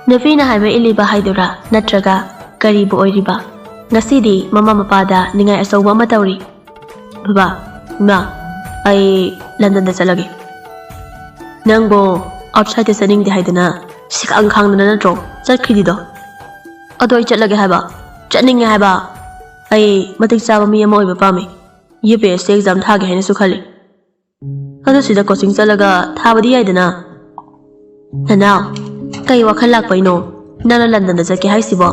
"ꯅꯨꯄꯤꯅ ꯍꯥꯏꯕ ꯏꯜꯂꯤꯕ ꯍꯥꯏꯗꯨꯔꯥ, ꯅꯠꯇ꯭ꯔꯒ ꯀꯔꯤꯕꯨ ꯑꯣꯏꯔꯤꯕ? ꯉꯁꯤꯗꯤ ꯃꯃꯥ ꯃꯄꯥꯗ ꯅꯤꯡꯉꯥꯏ ꯑꯆꯧꯕ ꯑꯃ ꯇꯧꯔꯤ꯫ ꯕꯕꯥ, ꯏꯃꯥ, ꯑꯩ ꯂꯟꯗꯟꯗ ꯆꯠꯂꯒꯦ꯫" "ꯅꯪꯕꯨ outsideꯇ ꯆꯠꯅꯤꯡꯗꯦ ꯍꯥꯏꯗꯅ ꯁꯤꯈꯥꯡ ꯈꯥꯡꯗꯅ ꯅꯠꯇ꯭ꯔꯣ ꯆꯠꯈ꯭ꯔꯤꯗꯤꯗꯣ?" ꯑꯗꯣ ꯑꯩ ꯆꯠꯂꯒꯦ ꯍꯥꯏꯕ꯫ ꯆꯠꯅꯤꯡꯉꯦ ꯍꯥꯏꯕ꯫ ꯑꯩ ꯃꯇꯤꯛ ꯆꯥꯕ ꯃꯤ ꯑꯃ ꯑꯣꯏꯕ ꯄꯥꯝꯃꯤ꯫ U P S C exam ꯊꯥꯒꯦ ꯍꯥꯏꯅꯁꯨ ꯈꯜꯂꯤ꯫ ꯑꯗꯨ ꯁꯤꯗ ꯀꯣꯆꯤꯡ ꯆꯠꯂꯒ ꯊꯥꯕꯗꯤ ꯌꯥꯏꯗꯅ꯫ ꯅꯅꯥꯎ, ꯀꯩ ꯋꯥꯈꯜ ꯂꯥꯛꯄꯩꯅꯣ ꯅꯪꯅ ꯂꯟꯗꯟꯗ ꯆꯠꯀꯦ ꯍꯥꯏꯁꯤꯕꯣ?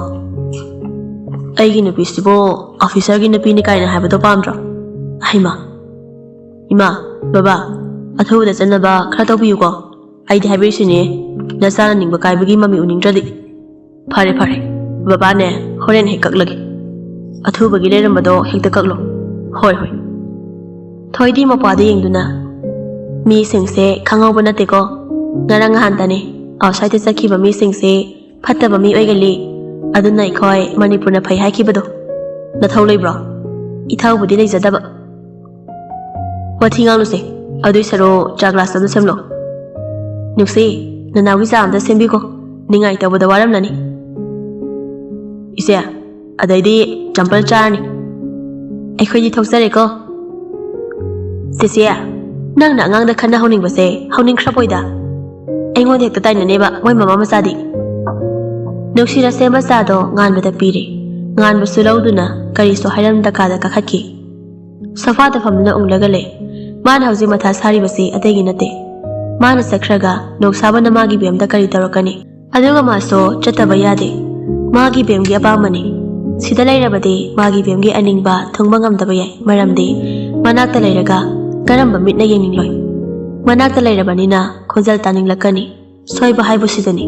ꯑꯩꯒꯤ ꯅꯨꯄꯤꯁꯤꯕꯨ ꯑꯣꯐꯤꯁꯔꯒꯤ ꯅꯨꯄꯤꯅꯤ ꯀꯥꯏꯅ ꯍꯥꯏꯕꯗꯣ ꯄꯥꯝꯗ꯭ꯔꯣ? ꯍꯩꯃꯥ꯫ ꯏꯃꯥ, ꯕꯕꯥ, ꯑꯊꯨꯕꯗ ꯆꯠꯅꯕ ꯈꯔ ꯇꯧꯕꯤꯌꯨꯀꯣ꯫ ꯑꯩꯗꯤ ꯍꯥꯏꯕꯤꯔꯤꯁꯤꯅꯦ, ꯅꯆꯥꯅ ꯅꯤꯡꯕ ꯀꯥꯏꯕꯒꯤ ꯃꯃꯤ ꯎꯅꯤꯡꯗ꯭ꯔꯗꯤ꯫ ꯐꯔꯦ ꯐꯔꯦ, ꯕꯕꯥꯅꯦ, ꯍꯣꯔꯦꯟ ꯍꯦꯛ ꯀꯛꯂꯒꯦ꯫ ꯑꯊꯨꯕꯒꯤ ꯂꯩꯔꯝꯕꯗꯣ ꯍꯦꯛꯇ ꯀꯛꯂꯣ꯫ ꯍꯣꯏ ꯍꯣꯏ꯫ ꯊꯣꯏꯗꯤ ꯃꯄꯥꯗ ꯌꯦꯡꯗꯨꯅ, "ꯃꯤꯁꯤꯡꯁꯦ ꯈꯪꯍꯧꯕ ꯅꯠꯇꯦꯀꯣ꯫ ꯉꯔꯥꯡ ꯅꯍꯥꯟꯇꯅꯦ ꯑꯥꯎꯠꯁꯥꯏꯗꯇ ꯆꯠꯈꯤꯕ ꯃꯤꯁꯤꯡꯁꯦ ꯐꯠꯇꯕ ꯃꯤ ꯑꯣꯏꯒꯜꯂꯤ꯫ ꯑꯗꯨꯅ ꯑꯩꯈꯣꯏ ꯃꯅꯤꯄꯨꯔꯅ ꯐꯩ ꯍꯥꯏꯈꯤꯕꯗꯣ꯫ ꯅꯊꯧ ꯂꯩꯕ꯭ꯔꯣ?" "ꯏꯊꯧꯕꯨꯗꯤ ꯂꯩꯖꯗꯕ꯫" "ꯋꯥꯊꯤ ꯉꯥꯡꯂꯨꯁꯦ꯫ ꯑꯗꯨꯏ ꯁꯔꯨꯛ ꯆꯥ ꯒ꯭ꯂꯥꯁ ꯑꯃ ꯁꯦꯝꯂꯣ꯫ ꯅꯨꯡꯁꯤ, ꯅꯅꯥꯎꯒꯤ ꯆꯥ ꯑꯝꯇ ꯁꯦꯝꯕꯤꯈꯣ꯫ ꯅꯤꯡꯉꯥꯏ ꯇꯧꯕꯗ ꯋꯥꯔꯝꯂꯅꯤ꯫" "ꯏꯆꯦ, ꯑꯗꯩꯗꯤ ꯆꯝꯄꯜ ꯆꯥꯔꯅꯤ꯫ ꯑꯩꯈꯣꯏꯗꯤ ꯊꯣꯛꯆꯔꯦꯀꯣ꯫" "ꯆꯦꯆꯦ, ꯅꯪꯅ ꯑꯉꯥꯡꯗ ꯈꯠꯅ ꯍꯧꯅꯤꯡꯕꯁꯦ ꯍꯧꯅꯤꯡꯈ꯭ꯔꯕꯣꯏꯗ꯫ ꯑꯩꯉꯣꯟꯗ ꯍꯦꯛꯇ ꯇꯥꯏꯅꯅꯦꯕ ꯃꯣꯏ ꯃꯃꯥ ꯃꯆꯥꯗꯤ꯫" ꯅꯨꯡꯁꯤꯅ ꯁꯦꯝꯕ ꯆꯥꯗꯣ ꯉꯥꯟꯕꯗ ꯄꯤꯔꯦ꯫ ꯉꯥꯟꯕꯁꯨ ꯂꯧꯗꯨꯅ ꯀꯔꯤꯁꯨ ꯍꯥꯏꯔꯝꯗ ꯀꯥꯗ ꯀꯥꯈꯠꯈꯤ꯫ ꯁꯣꯐꯥꯗ ꯐꯝꯗꯨꯅ ꯎꯪꯂꯒ ꯂꯩ꯫ ꯃꯥꯅ ꯍꯧꯖꯤꯛ ꯃꯊꯥ ꯁꯥꯔꯤꯕꯁꯤ ꯑꯇꯩꯒꯤ ꯅꯠꯇꯦ꯫ ꯃꯥꯅ ꯆꯠꯈ꯭ꯔꯒ ꯅꯣꯡꯁꯥꯕꯅ ꯃꯥꯒꯤ ꯕꯦꯝꯗ ꯀꯔꯤ ꯇꯧꯔꯛꯀꯅꯤ? ꯑꯗꯨꯒ ꯃꯥꯁꯨ ꯆꯠꯇꯕ ꯌꯥꯗꯦ꯫ ꯃꯥꯒꯤ ꯕꯦꯝꯒꯤ ꯑꯄꯥꯝꯕꯅꯤ꯫ ꯁꯤꯗ ꯂꯩꯔꯕꯗꯤ ꯃꯥꯒꯤ ꯕꯦꯝꯒꯤ ꯑꯅꯤꯡꯕ ꯊꯨꯡꯕ ꯉꯝꯗꯕ ꯌꯥꯏ, ꯃꯔꯝꯗꯤ ꯃꯅꯥꯛꯇ ꯂꯩꯔꯒ ꯀꯔꯝꯕ ꯃꯤꯠꯅ ꯌꯦꯡꯅꯤꯡꯂꯣꯏ? ꯃꯅꯥꯛꯇ ꯂꯩꯔꯕꯅꯤꯅ ꯈꯣꯟꯖꯦꯜ ꯇꯥꯅꯤꯡꯂꯛꯀꯅꯤ꯫ ꯁꯣꯏꯕ ꯍꯥꯏꯕꯁꯤꯗꯅꯤ꯫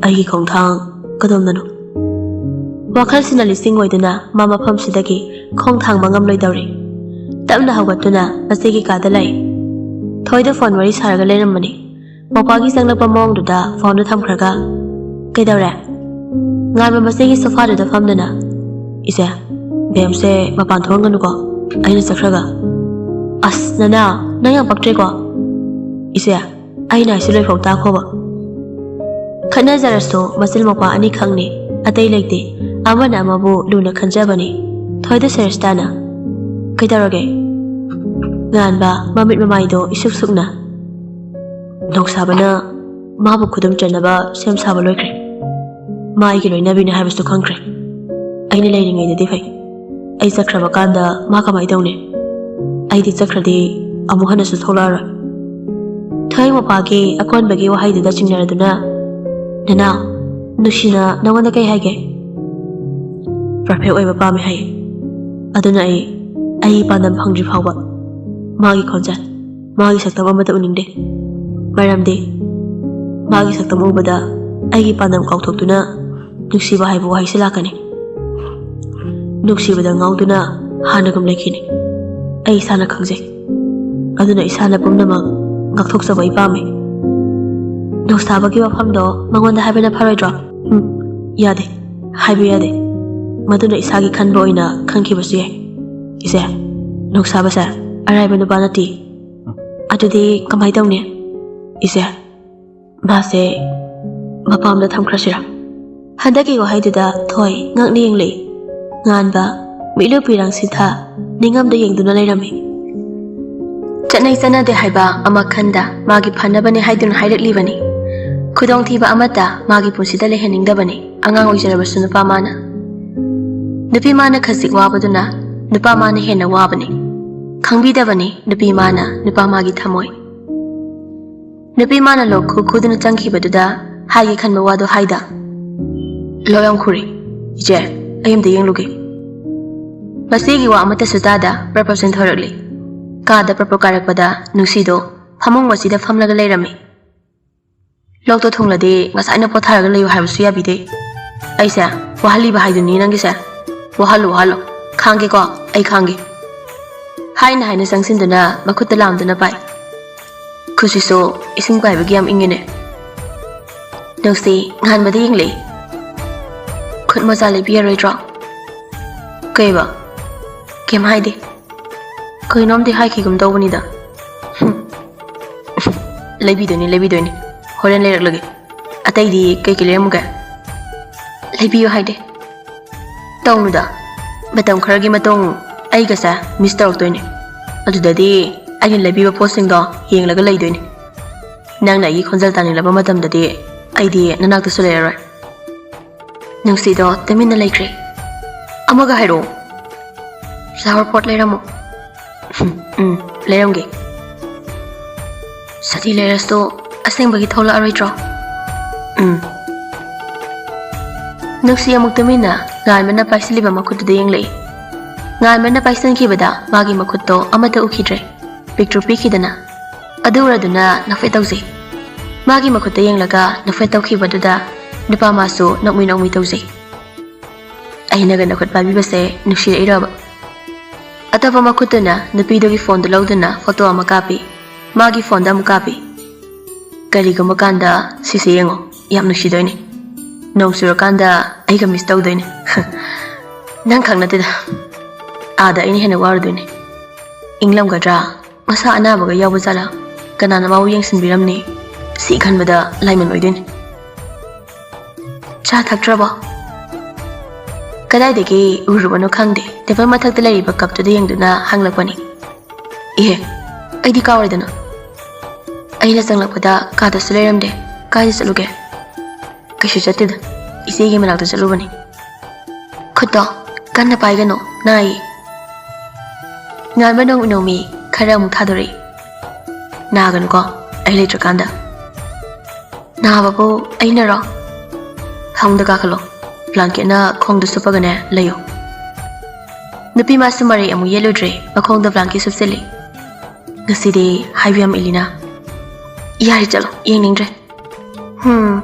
ꯑꯩꯒꯤ ꯈꯣꯡꯊꯥꯡ ꯀꯗꯣꯝꯗꯅꯣ? ꯋꯥꯈꯜꯁꯤꯅ ꯂꯤꯁꯤꯡ ꯑꯣꯏꯗꯨꯅ ꯃꯥ ꯃꯐꯝꯁꯤꯗꯒꯤ ꯈꯣꯡ ꯊꯥꯡꯕ ꯉꯝꯂꯣꯏꯗꯧꯔꯦ꯫ ꯇꯞꯅ ꯍꯧꯒꯠꯇꯨꯅ ꯃꯆꯦꯒꯤ ꯀꯥꯗ ꯂꯥꯛꯏ꯫ ꯊꯣꯏꯗ ꯐꯣꯟ ꯋꯥꯔꯤ ꯁꯥꯔꯒ ꯂꯩꯔꯝꯕꯅꯤ꯫ ꯃꯧꯄꯥꯒꯤ ꯆꯪꯂꯛꯄ ꯃꯑꯣꯡꯗꯨꯗ ꯐꯣꯟꯗꯨ ꯊꯝꯈ꯭ꯔꯒ, "ꯀꯩꯗꯧꯔꯦ?" ꯉꯥꯟꯕ ꯃꯆꯦꯒꯤ ꯁꯣꯐꯥꯗꯨꯗ ꯐꯝꯗꯨꯅ, "ꯏꯆꯦ, ꯕꯦꯝꯁꯦ ꯃꯄꯥꯟ ꯊꯣꯛꯍꯟꯒꯅꯨꯀꯣ, ꯑꯩꯅ ꯆꯠꯈ꯭ꯔꯒ꯫" "ꯑꯁ, ꯅꯅꯥꯎ, ꯅꯪ ꯌꯥꯝ ꯄꯛꯇ꯭ꯔꯦꯀꯣ꯫" "ꯏꯆꯦ, ꯑꯩꯅ ꯍꯥꯏꯁꯤ ꯂꯣꯏꯐꯥꯎ ꯇꯥꯈꯣꯕ꯫" ꯈꯠꯅꯖꯔꯁꯨ ꯃꯆꯤꯟ ꯃꯧꯄꯥ ꯑꯅꯤꯈꯛꯅꯤ, ꯑꯇꯩ ꯂꯩꯇꯦ꯫ ꯑꯃꯅ ꯑꯃꯕꯨ ꯂꯨꯅ ꯈꯟꯖꯕꯅꯤ꯫ ꯊꯣꯏꯗ ꯁꯦꯔꯦꯁꯇꯥꯅ, "ꯀꯩꯗꯧꯔꯒꯦ?" ꯉꯥꯟꯕ ꯃꯃꯤꯠ ꯃꯃꯥꯏꯗꯣ ꯏꯁꯨꯛ ꯁꯨꯛꯅ, "ꯅꯣꯡꯁꯥꯕꯅ ꯃꯥꯕꯨ ꯈꯨꯗꯨꯝ ꯆꯟꯅꯕ ꯁꯦꯝ ꯁꯥꯕ ꯂꯣꯏꯈ꯭ꯔꯦ꯫" ꯃꯥ ꯑꯩꯒꯤ ꯂꯣꯏꯅꯕꯤꯅꯦ ꯍꯥꯏꯕꯁꯨ ꯈꯪꯈ꯭ꯔꯦ꯫ ꯑꯩꯅ ꯂꯩꯔꯤꯉꯩꯗꯗꯤ ꯐꯩ꯫ ꯑꯩ ꯆꯠꯈ꯭ꯔꯕ ꯀꯥꯟꯗ ꯃꯥ ꯀꯃꯥꯏ ꯇꯧꯅꯤ? ꯑꯩꯗꯤ ꯆꯠꯈ꯭ꯔꯗꯤ ꯑꯃꯨꯛ ꯍꯟꯅꯁꯨ ꯊꯣꯛꯂꯛꯑꯔꯣꯏ꯫ ꯊꯣꯏ ꯃꯄꯥꯒꯤ ꯑꯀꯣꯟꯕꯒꯤ ꯋꯥꯍꯩꯗꯨꯗ ꯆꯤꯡꯅꯔꯗꯨꯅ, "ꯅꯅꯥꯎ, ꯅꯨꯡꯁꯤꯅ ꯅꯉꯣꯟꯗ ꯀꯩ ꯍꯥꯏꯒꯦ?" "ꯄꯔꯐꯦꯛ ꯑꯣꯏꯕ ꯄꯥꯝꯃꯦ ꯍꯥꯏꯌꯦ꯫ ꯑꯗꯨꯅ ꯑꯩ, ꯑꯩꯒꯤ ꯄꯥꯟꯗꯝ ꯐꯪꯗ꯭ꯔꯤ ꯐꯥꯎꯕ ꯃꯥꯒꯤ ꯈꯣꯟꯖꯦꯜ, ꯃꯥꯒꯤ ꯁꯛꯇꯝ ꯑꯃꯠꯇ ꯎꯅꯤꯡꯗꯦ꯫ ꯃꯔꯝꯗꯤ ꯃꯥꯒꯤ ꯁꯛꯇꯝ ꯎꯕꯗ ꯑꯩꯒꯤ ꯄꯥꯟꯗꯝ ꯀꯥꯎꯊꯣꯛꯇꯨꯅ ꯅꯨꯡꯁꯤꯕ ꯍꯥꯏꯕ ꯋꯥꯍꯩꯁꯤ ꯂꯥꯛꯀꯅꯤ꯫ ꯅꯨꯡꯁꯤꯕꯗ ꯉꯥꯎꯗꯨꯅ ꯍꯥꯟꯅꯒꯨꯝ ꯂꯩꯈꯤꯅꯤ꯫ ꯑꯩ ꯏꯁꯥꯅ ꯈꯪꯖꯩ꯫ ꯑꯗꯨꯅ ꯏꯁꯥꯅ ꯄꯨꯝꯅꯃꯛ ꯉꯥꯛꯊꯣꯛꯆꯕ ꯑꯩ ꯄꯥꯝꯃꯤ꯫ ꯅꯣꯡꯁꯥꯕꯒꯤ ꯋꯥꯐꯝꯗꯣ ꯃꯉꯣꯟꯗ ꯍꯥꯏꯕꯅ ꯐꯔꯣꯏꯗ꯭ꯔꯣ?" "ꯎꯝ, ꯌꯥꯗꯦ꯫ ꯍꯥꯏꯕ ꯌꯥꯗꯦ꯫ ꯃꯗꯨꯅ ꯏꯁꯥꯒꯤ ꯈꯟꯕ ꯑꯣꯏꯅ ꯈꯟꯈꯤꯕꯁꯨ ꯌꯥꯏ꯫ ꯏꯆꯦ, ꯅꯣꯡꯁꯥꯕꯁꯦ ꯑꯔꯥꯏꯕ ꯅꯨꯄꯥ ꯅꯠꯇꯦ꯫ ꯑꯗꯨꯗꯤ ꯀꯃꯥꯏ ꯇꯧꯅꯤ?" "ꯏꯆꯦ, ꯃꯥꯁꯦ ꯃꯄꯥꯝꯗ ꯊꯝꯈ꯭ꯔꯁꯤꯔꯥ?" ꯍꯟꯗꯛꯀꯤ ꯋꯥꯍꯩꯗꯨꯗ ꯊꯣꯏ ꯉꯛꯅ ꯌꯦꯡꯂꯛꯏ꯫ ꯉꯥꯟꯕ, ꯃꯤꯠꯂꯨ ꯄꯤꯔꯥꯡ ꯁꯤꯊ, ꯅꯤꯡꯉꯝꯗ ꯌꯦꯡꯗꯨꯅ ꯂꯩꯔꯝꯃꯤ꯫ ꯆꯠꯅꯩ ꯆꯠꯅꯗꯦ ꯍꯥꯏꯕ ꯑꯃ ꯈꯟꯗ ꯃꯥꯒꯤ ꯐꯅꯕꯅꯦ ꯍꯥꯏꯗꯨꯅ ꯍꯥꯏꯔꯛꯂꯤꯕꯅꯤ꯫ ꯈꯨꯗꯣꯡꯊꯤꯕ ꯑꯃꯠꯇ ꯃꯥꯒꯤ ꯄꯨꯟꯁꯤꯗ ꯂꯩꯍꯟꯅꯤꯡꯗꯕꯅꯤ, ꯑꯉꯥꯡ ꯑꯣꯏꯖꯔꯕꯁꯨ ꯅꯨꯄꯥ ꯃꯥꯅ꯫ ꯅꯨꯄꯤ ꯃꯥꯅ ꯈꯖꯤꯛ ꯋꯥꯕꯗꯨꯅ ꯅꯨꯄꯥ ꯃꯥꯅ ꯍꯦꯟꯅ ꯋꯥꯕꯅꯤ꯫ ꯈꯪꯕꯤꯗꯕꯅꯤ ꯅꯨꯄꯤ ꯃꯥꯅ ꯅꯨꯄꯥ ꯃꯥꯒꯤ ꯊꯃꯣꯏ꯫ ꯅꯨꯄꯤ ꯃꯥꯅ ꯂꯣꯛ ꯈꯨ ꯈꯨꯗꯨꯅ ꯆꯪꯈꯤꯕꯗꯨꯗ ꯍꯥꯏꯒꯦ ꯈꯟꯕ ꯋꯥꯗꯣ ꯍꯥꯏꯗ꯫ "ꯂꯣꯛ ꯌꯥꯝ ꯈꯨꯔꯦ꯫ ꯏꯆꯦ, ꯑꯩ ꯑꯝꯇ ꯌꯦꯡꯂꯨꯒꯦ꯫" ꯃꯁꯤꯒꯤ ꯋꯥ ꯑꯃꯠꯇꯁꯨ ꯇꯥꯗ ꯄ꯭ꯔꯞ ꯄ꯭ꯔꯞ ꯆꯦꯟꯊꯣꯔꯛꯂꯤ꯫ ꯀꯥꯗ ꯄ꯭ꯔꯞ ꯄ꯭ꯔꯞ ꯀꯥꯔꯛꯄꯗ ꯅꯨꯡꯁꯤꯗꯣ ꯐꯃꯨꯡ ꯃꯆꯤꯗ ꯐꯝꯂꯒ ꯂꯩꯔꯝꯃꯤ꯫ "ꯂꯣꯛꯇꯣ ꯊꯨꯡꯂꯗꯤ ꯉꯁꯥꯏꯅ ꯄꯣꯊꯥꯔꯒ ꯂꯩꯌꯨ ꯍꯥꯏꯕꯁꯨ ꯌꯥꯕꯤꯗꯦ꯫ ꯑꯩꯁꯦ ꯋꯥꯍꯜꯂꯤꯕ ꯍꯥꯏꯗꯨꯅꯤ ꯅꯪꯒꯤꯁꯦ꯫ ꯋꯥꯍꯜꯂꯨ, ꯋꯥꯍꯜꯂꯨ꯫ ꯈꯥꯡꯒꯦꯀꯣ, ꯑꯩ ꯈꯥꯡꯒꯦ꯫" ꯍꯥꯏꯅ ꯍꯥꯏꯅ ꯆꯪꯁꯤꯟꯗꯨꯅ ꯃꯈꯨꯠꯇ ꯂꯥꯝꯗꯨꯅ ꯄꯥꯏ꯫ ꯈꯨꯠꯁꯤꯁꯨ ꯏꯁꯤꯡ ꯄꯥꯏꯕꯒꯤ ꯌꯥꯝ ꯏꯪꯉꯤꯅꯦ꯫ ꯅꯨꯡꯁꯤ ꯉꯥꯟꯕꯗ ꯌꯦꯡꯂꯛꯏ꯫ "ꯈꯨꯠ ꯃꯣꯖꯥ ꯂꯩꯕꯤꯔꯔꯣꯏꯗ꯭ꯔꯣ?" "ꯀꯩꯕ?" "ꯀꯩꯝ ꯍꯥꯏꯗꯦ꯫ ꯀꯩꯅꯣꯝꯗꯤ ꯍꯥꯏꯈꯤꯒꯨꯝ ꯇꯧꯕꯅꯤꯗ꯫" "ꯍꯨꯝ꯫ ꯂꯩꯕꯤꯗꯣꯏꯅꯤ, ꯂꯩꯕꯤꯗꯣꯏꯅꯤ꯫ ꯍꯣꯔꯦꯟ ꯂꯩꯔꯛꯂꯒꯦ꯫ ꯑꯇꯩꯗꯤ ꯀꯩꯀꯩ ꯂꯩꯔꯝꯃꯨꯒꯦ?" "ꯂꯩꯕꯤꯌꯨ ꯍꯥꯏꯗꯦ꯫" "ꯇꯧꯅꯨꯗ꯫ ꯃꯇꯝ ꯈꯔꯒꯤ ꯃꯇꯨꯡ ꯑꯩꯒꯁꯦ ꯃꯤꯁ ꯇꯧꯔꯛꯇꯣꯏꯅꯦ꯫ ꯑꯗꯨꯗꯗꯤ ꯑꯩꯅ ꯂꯩꯕꯤꯕ ꯄꯣꯠꯁꯤꯡꯗꯣ ꯌꯦꯡꯂꯒ ꯂꯩꯗꯣꯏꯅꯦ꯫ ꯅꯪꯅ ꯑꯩꯒꯤ ꯈꯣꯟꯖꯦꯜ ꯇꯥꯅꯤꯡꯂꯕ ꯃꯇꯝꯗꯗꯤ ꯑꯩꯗꯤ ꯅꯅꯥꯛꯇꯁꯨ ꯂꯩꯔꯔꯣꯏ꯫" ꯅꯨꯡꯁꯤꯗꯣ ꯇꯨꯃꯤꯟꯅ ꯂꯩꯈ꯭ꯔꯦ꯫ "ꯑꯃꯒ ꯍꯥꯏꯔꯛꯑꯣ꯫ Flower pot ꯂꯩꯔꯝꯃꯣ꯫" "ꯎꯝ, ꯂꯩꯔꯝꯒꯦ꯫ ꯁꯇꯤ ꯂꯩꯔꯁꯨ ꯑꯁꯦꯡꯕꯒꯤ ꯊꯣꯛꯂꯛꯑꯔꯣꯏꯗ꯭ꯔꯣ?" "ꯎꯝ꯫" ꯅꯨꯡꯁꯤ ꯑꯃꯨꯛ ꯇꯨꯃꯤꯟꯅ ꯉꯥꯟꯕꯅ ꯄꯥꯏꯁꯤꯜꯂꯤꯕ ꯃꯈꯨꯠꯇꯨꯗ ꯌꯦꯡꯂꯛꯏ꯫ ꯉꯥꯟꯕꯅ ꯄꯥꯏꯁꯤꯟꯈꯤꯕꯗ ꯃꯥꯒꯤ ꯃꯈꯨꯠꯇꯣ ꯑꯃꯠꯇ ꯎꯈꯤꯗ꯭ꯔꯦ꯫ ꯄꯤꯛꯇ꯭ꯔꯨ ꯄꯤꯛꯈꯤꯗꯅ꯫ ꯑꯗꯨ ꯎꯔꯗꯨꯅ ꯅꯣꯛꯐꯦꯠ ꯇꯧꯖꯩ꯫ ꯃꯥꯒꯤ ꯃꯈꯨꯠꯇ ꯌꯦꯡꯂꯒ ꯅꯣꯛꯐꯦꯠ ꯇꯧꯈꯤꯕꯗꯨꯗ ꯅꯨꯄꯥ ꯃꯥꯁꯨ ꯅꯣꯛꯃꯤ ꯅꯣꯛꯃꯤ ꯇꯧꯖꯩ꯫ ꯑꯩꯅꯒ ꯅꯈꯨꯠ ꯄꯥꯏꯕꯤꯕꯁꯦ ꯅꯨꯡꯁꯤꯔꯛꯏꯔꯕ? ꯑꯇꯣꯞꯄ ꯃꯈꯨꯠꯇꯨꯅ ꯅꯨꯄꯤꯗꯨꯒꯤ ꯐꯣꯟꯗꯨ ꯂꯧꯗꯨꯅ ꯐꯣꯇꯣ ꯑꯃ ꯀꯥꯞꯄꯤ꯫ ꯃꯥꯒꯤ ꯐꯣꯟꯗ ꯑꯃꯨꯛ ꯀꯥꯞꯄꯤ꯫ "ꯀꯔꯤꯒꯨꯝꯕ ꯀꯥꯟꯗ ꯁꯤꯁꯦ ꯌꯦꯡꯉꯣ, ꯌꯥꯝ ꯅꯨꯡꯁꯤꯗꯣꯏꯅꯦ꯫ ꯅꯣꯡ ꯆꯨꯔꯀꯥꯟꯗ ꯑꯩꯒ ꯃꯤꯁ ꯇꯧꯗꯣꯏꯅꯦ꯫" "ꯅꯪ ꯈꯛ ꯅꯠꯇꯦꯗ, ꯑꯥꯗ ꯑꯩꯅ ꯍꯦꯟꯅ ꯋꯥꯔꯨꯗꯣꯏꯅꯦ꯫ ꯏꯪꯂꯝꯒꯗ꯭ꯔꯥ? ꯃꯁꯥ ꯑꯅꯥꯕꯒ ꯌꯥꯎꯕ ꯖꯥꯠꯂꯥ? ꯀꯅꯥꯅ ꯃꯥꯕꯨ ꯌꯦꯡꯁꯤꯟꯕꯤꯔꯝꯅꯤ? ꯁꯤ ꯈꯟꯕꯗ ꯂꯥꯏꯃꯟ ꯑꯣꯏꯗꯣꯏꯅꯦ꯫" "ꯆꯥ ꯊꯛꯇ꯭ꯔꯕꯣ?" "ꯀꯗꯥꯏꯗꯒꯤ ꯎꯔꯨꯕꯅꯣ ꯈꯪꯗꯦ, ꯇꯦꯕꯜ ꯃꯊꯛꯇ ꯂꯩꯔꯤꯕ ꯀꯞꯇꯨꯗ ꯌꯦꯡꯗꯨꯅ ꯍꯪꯂꯛꯄꯅꯤ꯫" "ꯏꯍꯦ, ꯑꯩꯗꯤ ꯀꯥꯎꯔꯦꯗꯅ꯫ ꯑꯩꯅ ꯆꯪꯂꯛꯄꯗ ꯀꯥꯗꯁꯨ ꯂꯩꯔꯝꯗꯦ꯫ ꯀꯥꯏꯗ ꯆꯠꯂꯨꯒꯦ?" "ꯀꯩꯁꯨ ꯆꯠꯇꯦꯗ, ꯏꯆꯦꯒꯤ ꯃꯅꯥꯛꯇ ꯆꯠꯂꯨꯕꯅꯤ꯫" "ꯈꯨꯠꯇꯣ ꯀꯟꯅ ꯄꯥꯏꯒꯅꯨ, ꯅꯥꯏꯌꯦ꯫" ꯉꯥꯟꯕ ꯅꯣꯡꯃꯤ ꯅꯣꯡꯃꯤ ꯈꯔ ꯑꯃꯨꯛ ꯊꯥꯗꯣꯔꯛꯏ꯫ "ꯅꯥꯒꯅꯨꯀꯣ, ꯑꯩ ꯂꯩꯇ꯭ꯔꯀꯥꯟꯗ꯫" "ꯅꯥꯕꯕꯨ ꯑꯩꯅꯔꯣ?" "ꯐꯃꯨꯡꯗ ꯀꯥꯈꯠꯂꯣ, ꯕ꯭ꯂꯥꯡꯀꯦꯠꯅ ꯈꯣꯡꯗ ꯁꯨꯞꯄꯒꯅꯦ ꯂꯩꯌꯨ꯫" ꯅꯨꯄꯤ ꯃꯥꯁꯨ ꯃꯔꯩ ꯑꯃꯨꯛ ꯌꯦꯠꯂꯨꯗ꯭ꯔꯦ, ꯃꯈꯣꯡꯗ ꯕ꯭ꯂꯥꯡꯀꯦꯠ ꯁꯨꯞꯆꯜꯂꯤ꯫ "ꯉꯁꯤꯗꯤ ꯍꯥꯏꯕ ꯌꯥꯝ ꯏꯜꯂꯤꯅ꯫" "ꯌꯥꯔꯦ, ꯆꯠꯂꯣ, ꯌꯦꯡꯅꯤꯡꯗ꯭ꯔꯦ꯫" "ꯍꯨꯝ,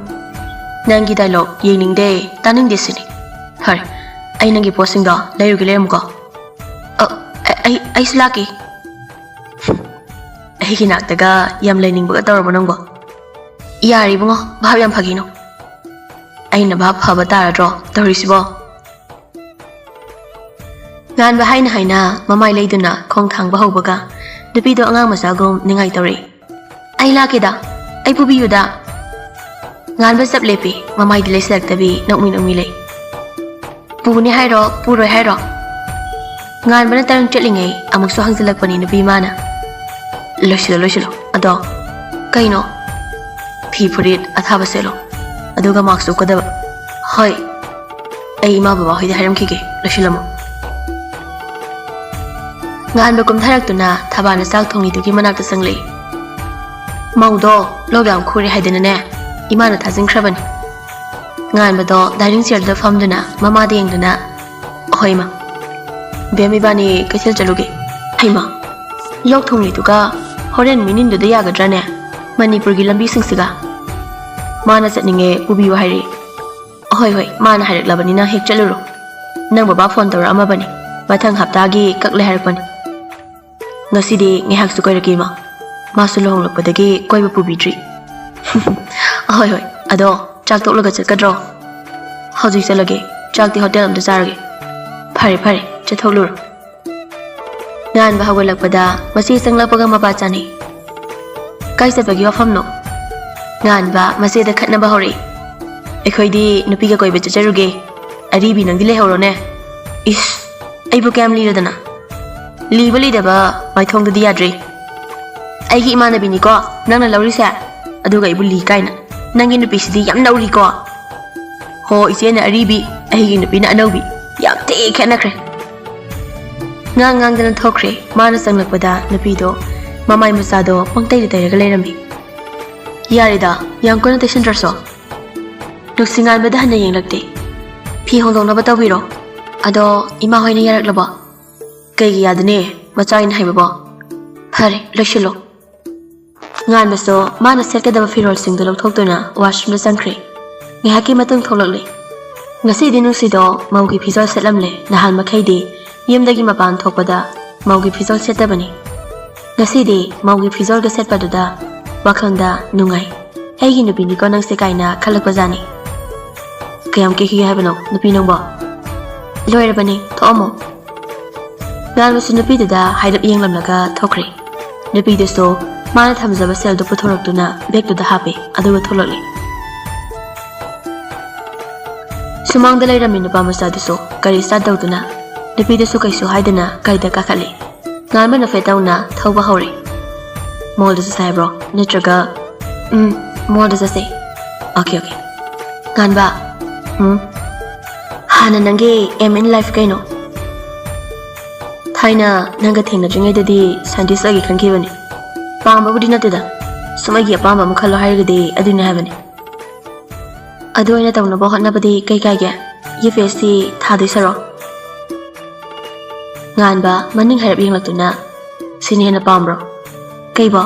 ꯅꯪꯒꯤ ꯗꯥꯏꯂꯣꯛ ꯌꯦꯡꯅꯤꯡꯗꯦ, ꯇꯥꯅꯤꯡꯗꯦ ꯁꯤꯅꯤ꯫ ꯐꯔꯦ, ꯑꯩ ꯅꯪꯒꯤ ꯄꯣꯠꯁꯤꯡꯗꯣ ꯂꯩꯔꯨꯒꯦ, ꯂꯩꯔꯝꯃꯨꯀꯣ꯫" "ꯑ, ꯑ, ꯑꯩ, ꯑꯩꯁꯨ ꯂꯥꯛꯀꯦ꯫" "ꯑꯩꯒꯤ ꯅꯥꯛꯇꯒ ꯌꯥꯝ ꯂꯩꯅꯤꯡꯕꯒ ꯇꯧꯔꯕꯣ ꯅꯪꯕꯣ? ꯌꯥꯔꯦ ꯏꯕꯨꯡꯉꯣ, ꯚꯥꯞ ꯌꯥꯝ ꯐꯈꯤꯅꯨ꯫ ꯑꯩꯅ ꯚꯥꯞ ꯐꯕ ꯇꯥꯔꯗ꯭ꯔꯣ ꯇꯧꯔꯤꯁꯤꯕꯣ?" ꯉꯥꯟꯕ ꯍꯥꯏꯅ ꯍꯥꯏꯅ ꯃꯃꯥꯏ ꯂꯩꯗꯨꯅ ꯈꯣꯡ ꯊꯥꯡꯕ ꯍꯧꯕꯒ ꯅꯨꯄꯤꯗꯣ ꯑꯉꯥꯡ ꯃꯆꯥꯒꯨꯝ ꯅꯤꯡꯉꯥꯏ ꯇꯧꯔꯛꯏ꯫ "ꯑꯩ ꯂꯥꯛꯀꯦꯗ, ꯑꯩ ꯄꯨꯕꯤꯌꯨꯗ꯫" ꯉꯥꯟꯕ ꯆꯞ ꯂꯦꯞꯄꯤ, ꯃꯃꯥꯏꯗꯤ ꯂꯩꯁꯤꯜꯂꯛꯇꯕꯤ ꯅꯣꯛꯃꯤ ꯅꯣꯛꯃꯤ ꯂꯩ꯫ "ꯄꯨꯅꯤ ꯍꯥꯏꯔꯣ, ꯄꯨꯔꯣꯏ ꯍꯥꯏꯔꯣ?" ꯉꯥꯟꯕꯅ ꯇꯔꯪ ꯆꯠꯂꯤꯉꯩ ꯑꯃꯨꯛꯁꯨ ꯍꯪꯖꯤꯜꯂꯛꯄꯅꯤ ꯅꯨꯄꯤ ꯃꯥꯅ꯫ "ꯂꯣꯏꯁꯤꯜꯂꯣ, ꯂꯣꯏꯁꯤꯜꯂꯣ꯫ ꯑꯗꯣ ꯀꯩꯅꯣ?" "ꯐꯤ ꯐꯨꯔꯤꯠ ꯑꯊꯥꯕ ꯁꯦꯠꯂꯣ, ꯑꯗꯨꯒ ꯃꯥꯛꯁ ꯎꯞꯀꯗꯕ꯫" "ꯍꯣꯏ꯫" ꯑꯩ ꯏꯃꯥ ꯕꯕꯥ ꯍꯣꯏꯗ ꯍꯥꯏꯔꯝꯈꯤꯒꯦ, ꯂꯣꯏꯁꯤꯜꯂꯝꯃꯣ꯫ ꯉꯍꯥꯟꯕ ꯀꯨꯝꯊꯔꯛꯇꯨꯅ ꯊꯕꯥꯅ ꯆꯥꯛ ꯊꯣꯡꯂꯤꯗꯨꯒꯤ ꯃꯅꯥꯛꯇ ꯆꯪꯂꯛꯏ꯫ ꯃꯧꯗꯣ ꯂꯣꯛ ꯌꯥꯝ ꯈꯨꯔꯦ ꯍꯥꯏꯗꯅꯅꯦ, ꯏꯃꯥꯅ ꯊꯥꯖꯤꯟꯈ꯭ꯔꯕꯅꯤ꯫ ꯉꯍꯥꯟꯕꯗꯣ dining chairꯗꯨꯗ ꯐꯝꯗꯨꯅ ꯃꯃꯥꯗ ꯌꯦꯡꯗꯨꯅ, "ꯍꯣꯏ ꯏꯃꯥ, ꯕꯦꯝ ꯏꯕꯥꯅꯤ ꯀꯩꯊꯦꯜ ꯆꯠꯂꯨꯒꯦ꯫ ꯍꯩꯃꯥ, ꯂꯣꯛ ꯊꯨꯡꯂꯤꯗꯨꯒ ꯍꯣꯔꯦꯟ ꯃꯤꯅꯤꯟꯗꯨꯗ ꯌꯥꯒꯗ꯭ꯔꯥꯅꯦ? ꯃꯅꯤꯄꯨꯔꯒꯤ ꯂꯝꯕꯤꯁꯤꯡꯁꯤꯒ?" "ꯃꯥꯅ ꯆꯠꯅꯤꯡꯉꯦ, ꯄꯨꯕꯤꯌꯨ ꯍꯥꯏꯔꯛꯏ꯫" "ꯍꯣꯏ, ꯍꯣꯏ, ꯃꯥꯅ ꯍꯥꯏꯔꯛꯂꯕꯅꯤꯅ ꯍꯦꯛ ꯆꯠꯂꯨꯔꯣ꯫ ꯅꯪ ꯕꯕꯥ ꯐꯣꯟ ꯇꯧꯔꯛꯑꯝꯃꯕꯅꯤ, ꯃꯊꯪ ꯍꯞꯇꯥꯒꯤ ꯀꯛꯂꯦ ꯍꯥꯏꯔꯛꯄꯅꯤ꯫ ꯉꯁꯤꯗꯤ ꯉꯥꯏꯍꯥꯛꯁꯨ ꯀꯣꯏꯔꯛꯀꯦ ꯏꯃꯥ, ꯃꯥꯁꯨ ꯂꯨꯍꯣꯡꯂꯛꯄꯗꯒꯤ ꯀꯣꯏꯕ ꯄꯨꯕꯤꯗ꯭ꯔꯤ꯫" "ꯍꯣꯏ, ꯍꯣꯏ, ꯑꯗꯣ ꯆꯥꯛ ꯇꯣꯛꯂꯒ ꯆꯠꯀꯗ꯭ꯔꯣ?" "ꯍꯧꯖꯤꯛ ꯆꯠꯂꯒꯦ, ꯆꯥꯛꯇꯤ ꯍꯣꯇꯦꯜ ꯑꯝꯗ ꯆꯥꯔꯒꯦ꯫" "ꯐꯔꯦ, ꯐꯔꯦ, ꯆꯠꯊꯣꯛꯂꯨꯔꯣ꯫" ꯉꯥꯟꯕ ꯍꯧꯒꯠꯂꯛꯄꯗ ꯃꯆꯦ ꯆꯪꯂꯛꯄꯒ ꯃꯄꯥ ꯆꯥꯅꯩ꯫ "ꯀꯥꯏ ꯆꯠꯄꯒꯤ ꯋꯥꯐꯝꯅꯣ?" ꯉꯥꯟꯕ ꯃꯆꯦꯗ ꯈꯠꯅꯕ ꯍꯧꯔꯛꯏ꯫ "ꯑꯩꯈꯣꯏꯗꯤ ꯅꯨꯄꯤꯒ ꯀꯣꯏꯕ ꯆꯠꯆꯔꯨꯒꯦ, ꯑꯔꯤꯕꯤ ꯅꯪꯗꯤ ꯂꯩꯍꯧꯔꯣꯅꯦ꯫" "ꯏꯁ, ꯑꯩꯕꯨ ꯀꯌꯥꯝ ꯂꯤꯔꯗꯅ?" "ꯂꯤꯕ ꯂꯤꯗꯕ ꯃꯥꯏꯊꯣꯡꯗꯨꯗꯤ ꯌꯥꯗ꯭ꯔꯤ꯫ ꯑꯩꯒꯤ ꯏꯃꯥꯟꯅꯕꯤꯅꯤꯀꯣ ꯅꯪꯅ ꯂꯧꯔꯤꯁꯦ, ꯑꯗꯨꯒ ꯑꯩꯕꯨ ꯂꯤ ꯀꯥꯏꯅ꯫ ꯅꯪꯒꯤ ꯅꯨꯄꯤꯁꯤꯗꯤ ꯌꯥꯝ ꯅꯧꯔꯤꯀꯣ꯫" "ꯍꯣ, ꯏꯆꯦꯅ ꯑꯔꯤꯕꯤ, ꯑꯩꯒꯤ ꯅꯨꯄꯤꯅ ꯑꯅꯧꯕꯤ, ꯌꯥꯝ ꯊꯤ ꯈꯦꯠꯅꯈ꯭ꯔꯦ꯫" ꯉꯥꯡ ꯉꯥꯡꯗꯅ ꯊꯣꯛꯈ꯭ꯔꯦ꯫ ꯃꯥꯅ ꯆꯪꯂꯛꯄꯗ ꯅꯨꯄꯤꯗꯣ ꯃꯃꯥꯏ ꯃꯆꯥꯗꯣ ꯄꯪꯇꯩꯗ ꯇꯩꯔꯒ ꯂꯩꯔꯝꯃꯤ꯫ "ꯌꯥꯔꯦꯗ, ꯌꯥꯝ ꯀꯟꯅ ꯇꯩꯁꯟꯗ꯭ꯔꯁꯨ꯫" ꯅꯨꯡꯁꯤꯉꯥꯟꯕꯗ ꯍꯟꯅ ꯌꯦꯡꯂꯛꯇꯦ꯫ "ꯐꯤ ꯍꯣꯡꯗꯣꯛꯅꯕ ꯇꯧꯕꯤꯔꯣ꯫" "ꯑꯗꯣ ꯏꯃꯥ ꯍꯣꯏꯅ ꯌꯥꯔꯛꯂꯕꯣ?" "ꯀꯩꯒꯤ ꯌꯥꯗꯅꯦ, ꯃꯆꯥ ꯑꯩꯅ ꯍꯥꯏꯕꯕꯣ?" "ꯐꯔꯦ, ꯂꯣꯏꯁꯤꯜꯂꯣ꯫" ꯉꯥꯟꯕꯁꯨ ꯃꯥꯅ ꯁꯦꯠꯀꯗꯕ ꯐꯤꯔꯣꯜꯁꯤꯡꯗꯨ ꯂꯧꯊꯣꯛꯇꯨꯅ washroomꯗ ꯆꯪꯈ꯭ꯔꯦ꯫ ꯉꯥꯏꯍꯥꯛꯀꯤ ꯃꯇꯨꯡ ꯊꯣꯛꯂꯛꯂꯦ꯫ ꯉꯁꯤꯗꯤ ꯅꯨꯡꯁꯤꯗꯣ ꯃꯧꯒꯤ ꯐꯤꯖꯣꯜ ꯁꯦꯠꯂꯝꯂꯦ꯫ ꯅꯍꯥꯟ ꯃꯈꯩꯗꯤ ꯌꯨꯝꯗꯒꯤ ꯃꯄꯥꯟ ꯊꯣꯛꯄꯗ ꯃꯧꯒꯤ ꯐꯤꯖꯣꯜ ꯁꯦꯠꯇꯕꯅꯤ꯫ ꯉꯁꯤꯗꯤ ꯃꯧꯒꯤ ꯐꯤꯖꯣꯜꯒ ꯁꯦꯠꯄꯗꯨꯗ ꯋꯥꯈꯜꯗ ꯅꯨꯡꯉꯥꯏ꯫ "ꯑꯩꯒꯤ ꯅꯨꯄꯤꯅꯤꯀꯣ ꯅꯪꯁꯦ" ꯀꯥꯏꯅ ꯈꯜꯂꯛꯄꯖꯥꯠꯅꯤ꯫ "ꯀꯌꯥꯝ ꯀꯦꯈꯤꯒꯦ ꯍꯥꯏꯕꯅꯣ ꯅꯨꯄꯤ ꯅꯪꯕꯣ?" "ꯂꯣꯏꯔꯕꯅꯤ, ꯊꯣꯛꯑꯝꯃꯣ꯫" ꯉꯥꯟꯕꯁꯨ ꯅꯨꯄꯤꯗꯨꯗ ꯍꯥꯏꯔꯞ ꯌꯦꯡꯂꯝꯂꯒ ꯊꯣꯛꯈ꯭ꯔꯦ꯫ ꯅꯨꯄꯤꯗꯨꯁꯨ ꯃꯥꯅ ꯊꯝꯖꯕ ꯁꯦꯜꯗꯨ ꯄꯨꯊꯣꯔꯛꯇꯨꯅ ꯕꯦꯒꯇꯨꯗ ꯍꯥꯞꯄꯦ, ꯑꯗꯨꯒ ꯊꯣꯛꯂꯛꯂꯦ꯫ ꯁꯨꯃꯥꯡꯗ ꯂꯩꯔꯝꯃꯤ ꯅꯨꯄꯥ ꯃꯆꯥꯗꯨꯁꯨ ꯒꯥꯔꯤ start ꯇꯧꯗꯨꯅ ꯅꯨꯄꯤꯗꯨꯁꯨ ꯀꯩꯁꯨ ꯍꯥꯏꯗꯅ ꯒꯥꯔꯤꯗ ꯀꯥꯈꯠꯂꯦ꯫ ꯉꯥꯟꯕ ꯅꯣꯛꯐꯦꯠ ꯇꯧꯅ ꯊꯧꯕ ꯍꯧꯔꯦ꯫ "ꯃꯣꯜꯗ ꯆꯠꯁꯦ ꯍꯥꯏꯕ꯭ꯔꯣ? ꯅꯠꯇ꯭ꯔꯒ?" "ꯎꯝ, ꯃꯣꯜꯗ ꯆꯠꯁꯦ꯫" "Okay, okay." ꯉꯥꯟꯕ꯫ "ꯎꯝ?" "ꯍꯥ, ꯍꯥꯟꯅ ꯅꯪꯒꯤ aim in life ꯀꯩꯅꯣ? ꯊꯥꯏꯅ ꯅꯪꯒ ꯊꯦꯡꯅꯗ꯭ꯔꯤꯉꯩꯗꯗꯤ scientist ꯑꯣꯏꯒꯦ ꯈꯟꯈꯤꯕꯅꯤ꯫ ꯄꯥꯝꯕꯕꯨꯗꯤ ꯅꯠꯇꯦꯗ, ꯁꯨꯝ ꯑꯩꯒꯤ ꯑꯄꯥꯝꯕ ꯑꯃ ꯈꯜꯂꯣ ꯍꯥꯏꯔꯒꯗꯤ ꯑꯗꯨꯅꯤ ꯍꯥꯏꯕꯅꯤ꯫ ꯑꯗꯨ ꯑꯣꯏꯅ ꯇꯧꯅꯕ ꯍꯣꯠꯅꯕꯗꯤ ꯀꯩ ꯀꯥꯏꯒꯦ? UPSC ꯊꯥꯗꯣꯏ ꯁꯔꯨꯛ꯫ ꯉꯥꯟꯕ ꯃꯅꯤꯡ ꯍꯥꯏꯔꯞ ꯌꯦꯡꯂꯛꯇꯨꯅ, "ꯁꯤꯅ ꯍꯦꯟꯅ ꯄꯥꯝꯕ꯭ꯔꯣ?" "ꯀꯩꯕꯣ?"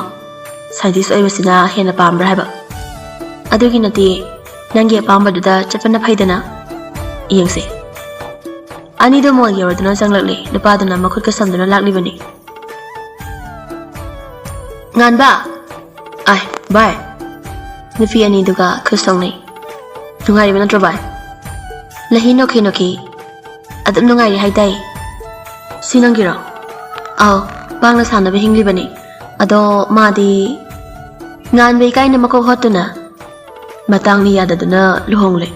"Scientist ꯑꯣꯏꯕꯁꯤꯅ ꯍꯦꯟꯅ ꯄꯥꯝꯕ꯭ꯔꯥ ꯍꯥꯏꯕ?" "ꯑꯗꯨꯒꯤ ꯅꯠꯇꯦ, ꯅꯪꯒꯤ ꯑꯄꯥꯝꯕꯗꯨꯗ ꯆꯠꯄꯅ ꯐꯩꯗꯅ꯫ ꯌꯦꯡꯁꯦ꯫" ꯑꯅꯤꯗꯣ mall ꯌꯧꯔꯗꯨꯅ ꯆꯪꯂꯛꯂꯦ꯫ ꯅꯨꯄꯥꯗꯨꯅ ꯃꯈꯨꯠꯀ ꯁꯝꯗꯨꯅ ꯂꯥꯛꯂꯤꯕꯅꯤ꯫ "ꯉꯥꯟꯕ!" "ꯑꯥꯏ, ꯚꯥꯏ!" ꯅꯨꯄꯤ ꯑꯅꯤꯗꯨꯒ ꯈꯨꯠ ꯁꯣꯛꯅꯩ꯫ "ꯅꯨꯡꯉꯥꯏꯔꯤꯕ ꯅꯠꯇ꯭ꯔꯣ, ꯚꯥꯏ?" ꯂꯍꯤ ꯅꯣꯛꯈꯤ ꯅꯣꯛꯈꯤ꯫ "ꯑꯗꯨꯝ ꯅꯨꯡꯉꯥꯏꯔꯤ ꯍꯥꯏꯗꯥꯏ?" "ꯁꯤ ꯅꯪꯒꯤꯔꯣ?" "ꯑꯥꯎ, ꯄꯥꯡꯅ ꯁꯥꯟꯅꯕ ꯍꯤꯡꯂꯤꯕꯅꯤ꯫ ꯑꯗꯣ ꯃꯥꯗꯤ?" ꯉꯥꯟꯕ ꯏꯀꯥꯏꯅ ꯃꯀꯣꯛ ꯍꯣꯠꯇꯨꯅ, "ꯃꯇꯥꯡꯅ ꯌꯥꯗꯗꯨꯅ ꯂꯨꯍꯣꯡꯂꯦ꯫"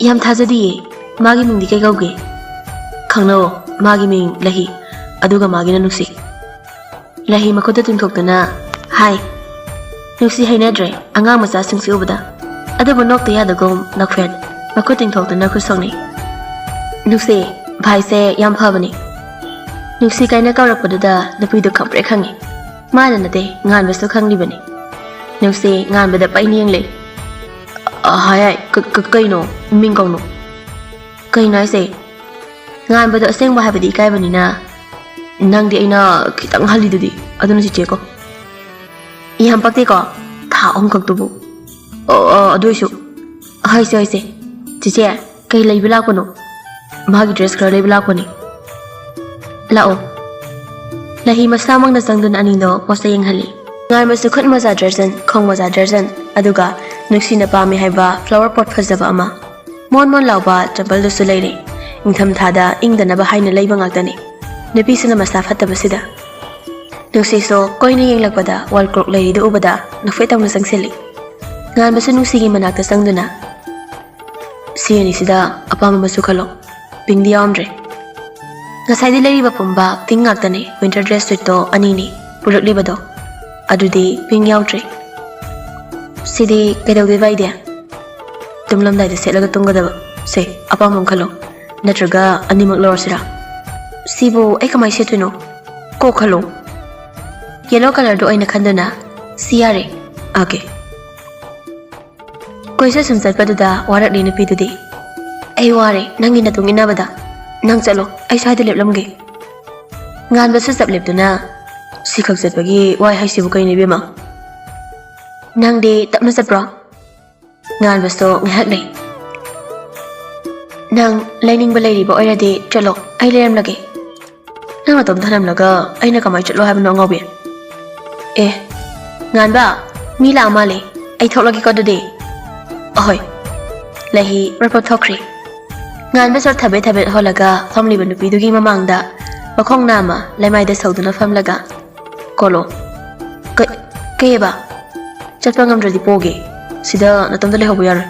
"ꯌꯥꯝ ꯊꯥꯖꯗꯤꯌꯦ꯫ ꯃꯥꯒꯤ ꯃꯤꯡꯗꯤ ꯀꯩ ꯀꯧꯒꯦ?" "ꯈꯪꯅꯧ, ꯃꯥꯒꯤ ꯃꯤꯡ ꯂꯍꯤ, ꯑꯗꯨꯒ ꯃꯥꯒꯤꯅ ꯅꯨꯡꯁꯤ꯫" ꯂꯍꯤ ꯃꯈꯨꯠꯇ ꯇꯤꯡꯊꯣꯛꯇꯨꯅ, "ꯍꯥꯏ, ꯅꯨꯡꯁꯤ ꯍꯩꯅꯗ꯭ꯔꯦ, ꯑꯉꯥꯡ ꯃꯆꯥꯁꯤꯡꯁꯤ ꯎꯕꯗ꯫" ꯑꯗꯨꯕꯨ ꯅꯣꯛꯇ ꯌꯥꯗꯒꯨꯝ ꯅꯣꯛꯐꯦꯠ ꯃꯈꯨꯠ ꯇꯤꯡꯊꯣꯛꯇꯨꯅ ꯈꯨꯠ ꯁꯣꯛꯅꯩ꯫ "ꯅꯨꯡꯁꯤ, ꯚꯥꯏꯁꯦ ꯌꯥꯝ ꯐꯕꯅꯤ꯫" ꯅꯨꯡꯁꯤ ꯀꯥꯏꯅ ꯀꯧꯔꯛꯄꯗꯨꯗ ꯅꯨꯄꯤꯗꯨ ꯈꯪꯄ꯭ꯔꯦꯛ ꯈꯪꯉꯤ꯫ ꯃꯥꯅ ꯅꯠꯇꯦ, ꯉꯥꯟꯕꯁꯨ ꯈꯪꯂꯤꯕꯅꯤ꯫ ꯅꯨꯡꯁꯤ ꯉꯥꯟꯕꯗ ꯄꯩꯅ ꯌꯦꯡꯂꯦ꯫ "ꯑ, ꯍꯥꯏ, ꯍꯥꯏ, ꯀ-, ꯀ-, ꯀꯩꯅꯣ? ꯃꯤꯡ ꯀꯧꯅꯣ꯫" "ꯀꯩꯅꯣ ꯍꯥꯏꯁꯦ?" ꯉꯥꯟꯕꯗꯣ ꯑꯁꯦꯡꯕ ꯍꯥꯏꯕꯗꯤ ꯏꯀꯥꯏꯕꯅꯤꯅ, "ꯅꯪꯗꯤ ꯑꯩꯅ ꯈꯤꯇꯪ ꯍꯜꯂꯤꯗꯨꯗꯤ, ꯑꯗꯨꯅ ꯆꯤꯆꯦ ꯀꯣ꯫" "ꯌꯥꯝ ꯄꯛꯇꯦꯀꯣ, ꯊꯥ ꯑꯍꯨꯝ ꯈꯛꯇꯨꯕꯨ꯫" "ꯑꯣ, ꯑꯣ, ꯑꯗꯨ ꯑꯣꯏꯁꯨ꯫" "ꯍꯣꯏꯁꯦ, ꯍꯣꯏꯁꯦ꯫ ꯆꯤꯆꯦ, ꯀꯩ ꯂꯩꯕ ꯂꯥꯛꯄꯅꯣ?" "ꯃꯥꯒꯤ dress ꯈꯔ ꯂꯩꯕ ꯂꯥꯛꯄꯅꯤ꯫" "ꯂꯥꯛꯑꯣ꯫" ꯂꯍꯤ ꯃꯁꯥꯃꯛꯅ ꯆꯪꯗꯨꯅ ꯑꯅꯤꯗꯣ ꯄꯣꯠꯆꯩ ꯌꯦꯡꯍꯜꯂꯤ꯫ ꯉꯥꯟꯕꯁꯨ ꯈꯨꯠ ꯃꯣꯖꯥ ꯗꯔꯖꯟ, ꯈꯣꯡ ꯃꯣꯖꯥ ꯗꯔꯖꯟ, ꯑꯗꯨꯒ ꯅꯨꯡꯁꯤꯅ ꯄꯥꯝꯃꯤ ꯍꯥꯏꯕ flower pot ꯐꯖꯕ ꯑꯃ, ꯃꯣꯟ ꯃꯣꯟ ꯂꯥꯎꯕ ꯆꯝꯄꯜꯗꯨꯁꯨ ꯂꯩꯔꯦ꯫ ꯅꯤꯡꯊꯝꯊꯥꯗ ꯏꯪꯗꯅꯕ ꯍꯥꯏꯅ ꯂꯩꯕ ꯉꯥꯛꯇꯅꯤ꯫ ꯅꯨꯄꯤꯁꯤꯅ ꯃꯁꯥ ꯐꯠꯇꯕꯁꯤꯗ꯫ ꯅꯨꯡꯁꯤꯁꯨ ꯀꯣꯏꯅ ꯌꯦꯡꯂꯛꯄꯗ wall clock ꯂꯩꯔꯤꯗꯨ ꯎꯕꯗ ꯅꯣꯛꯐꯦꯠ ꯇꯧꯅ ꯆꯪꯁꯤꯜꯂꯤ꯫ ꯉꯥꯟꯕꯁꯨ ꯅꯨꯡꯁꯤꯒꯤ ꯃꯅꯥꯛꯇ ꯆꯪꯗꯨꯅ, "ꯁꯤ ꯑꯅꯤꯁꯤꯗ ꯑꯄꯥꯝꯕ ꯃꯆꯨ ꯈꯜꯂꯣ꯫ Pinkꯗꯤ ꯌꯥꯎꯔꯝꯗ꯭ꯔꯦ꯫" ꯉꯁꯥꯏꯗꯤ ꯂꯩꯔꯤꯕ ꯄꯨꯝꯕ pink ꯉꯥꯛꯇꯅꯤ꯫ Winter dress suitꯇꯣ ꯑꯅꯤꯅꯤ ꯄꯨꯔꯛꯂꯤꯕꯗꯣ, ꯑꯗꯨꯗꯤ pink ꯌꯥꯎꯗ꯭ꯔꯦ꯫ "ꯁꯤꯗꯤ ꯀꯩꯗꯧꯗꯣꯏꯕ ꯑꯩꯗꯤ?" "ꯇꯨꯝꯂꯝꯗꯥꯏꯗ ꯁꯦꯠꯂꯒ ꯇꯨꯝꯒꯗꯕ꯫ ꯁꯦ, ꯑꯄꯥꯝꯕ ꯑꯃ ꯈꯜꯂꯣ꯫" ꯅꯠꯇ꯭ꯔꯒ ꯑꯅꯤꯃꯛ ꯂꯧꯔꯁꯤꯔꯥ? ꯁꯤꯕꯨ ꯑꯩ ꯀꯃꯥꯏꯅ ꯁꯦꯠꯇꯣꯏꯅꯣ? ꯀꯣꯛ ꯈꯜꯂꯣ꯫ ꯌꯦꯂꯣ ꯀꯂꯔꯗꯣ ꯑꯣꯏꯅ ꯈꯟꯗꯨꯅ, "ꯁꯤ ꯌꯥꯔꯦ, ꯑꯣꯀꯦ"꯫ ꯀꯣꯏꯆꯠ ꯁꯨꯝ ꯆꯠꯄꯗꯨꯗ ꯋꯥꯔꯛꯂꯤ ꯅꯨꯄꯤꯗꯨꯗꯤ꯫ "ꯑꯩ ꯋꯥꯔꯦ ꯅꯪꯒꯤ ꯅꯇꯨꯡ ꯏꯟꯅꯕꯗ꯫ ꯅꯪ ꯆꯠꯂꯣ, ꯑꯩ ꯁ꯭ꯋꯥꯏꯗ ꯂꯦꯞꯂꯝꯒꯦ"꯫ ꯉꯥꯟꯕꯁꯨ ꯆꯞ ꯂꯦꯞꯇꯨꯅ, "ꯁꯤꯈꯛ ꯆꯠꯄꯒꯤ ꯋꯥꯏ ꯍꯥꯏꯁꯤꯕꯨ ꯀꯩꯅꯣ, ꯏꯕꯦꯝꯃ? ꯅꯪꯗꯤ ꯇꯞꯅ ꯆꯠꯄ꯭ꯔꯣ?" ꯉꯥꯟꯕꯁꯨ ꯉꯥꯏꯍꯥꯛ ꯂꯩ꯫ "ꯅꯪ ꯂꯩꯅꯤꯡꯕ ꯂꯩꯔꯤꯕ ꯑꯣꯏꯔꯗꯤ ꯆꯠꯂꯣ, ꯑꯩ ꯂꯩꯔꯝꯂꯒꯦ"꯫ "ꯅꯪ ꯅꯇꯣꯝ ꯊꯅꯝꯂꯒ ꯑꯩꯅ ꯀꯃꯥꯏꯅ ꯆꯠꯂꯣ ꯍꯥꯏꯕꯅꯣ, ꯑꯉꯥꯎꯕꯤ?" "ꯑꯦ, ꯉꯥꯟꯕ, ꯃꯤ ꯂꯥꯛꯑ ꯃꯥꯜꯂꯦ, ꯑꯩ ꯊꯣꯛꯂꯒꯦꯀꯣ ꯑꯗꯨꯗꯤ"꯫ "ꯑꯍꯣꯏ"꯫ ꯂꯩꯍꯤ ꯄ꯭ꯔꯞ ꯄ꯭ꯔꯞ ꯊꯣꯛꯈ꯭ꯔꯦ꯫ ꯉꯥꯟꯕꯁꯨ ꯊꯕꯦꯠ ꯊꯕꯦꯠ ꯍꯣꯜꯂꯒ ꯐꯝꯂꯤꯕ ꯅꯨꯄꯤꯗꯨꯒꯤ ꯃꯃꯥꯡꯗ ꯃꯈꯣꯡ ꯅꯥꯝꯃ ꯂꯩꯃꯥꯏꯗ ꯁꯧꯗꯨꯅ ꯐꯝꯂꯒ, "ꯀꯣꯂꯣ"꯫ "ꯀ-, ꯀꯩꯑꯕ?" "ꯆꯠꯄ ꯉꯝꯗ꯭ꯔꯗꯤ ꯄꯣꯒꯦ꯫ ꯁꯤꯗ ꯅꯇꯣꯝꯇ ꯂꯩꯍꯧꯕ ꯌꯥꯔꯣꯏ꯫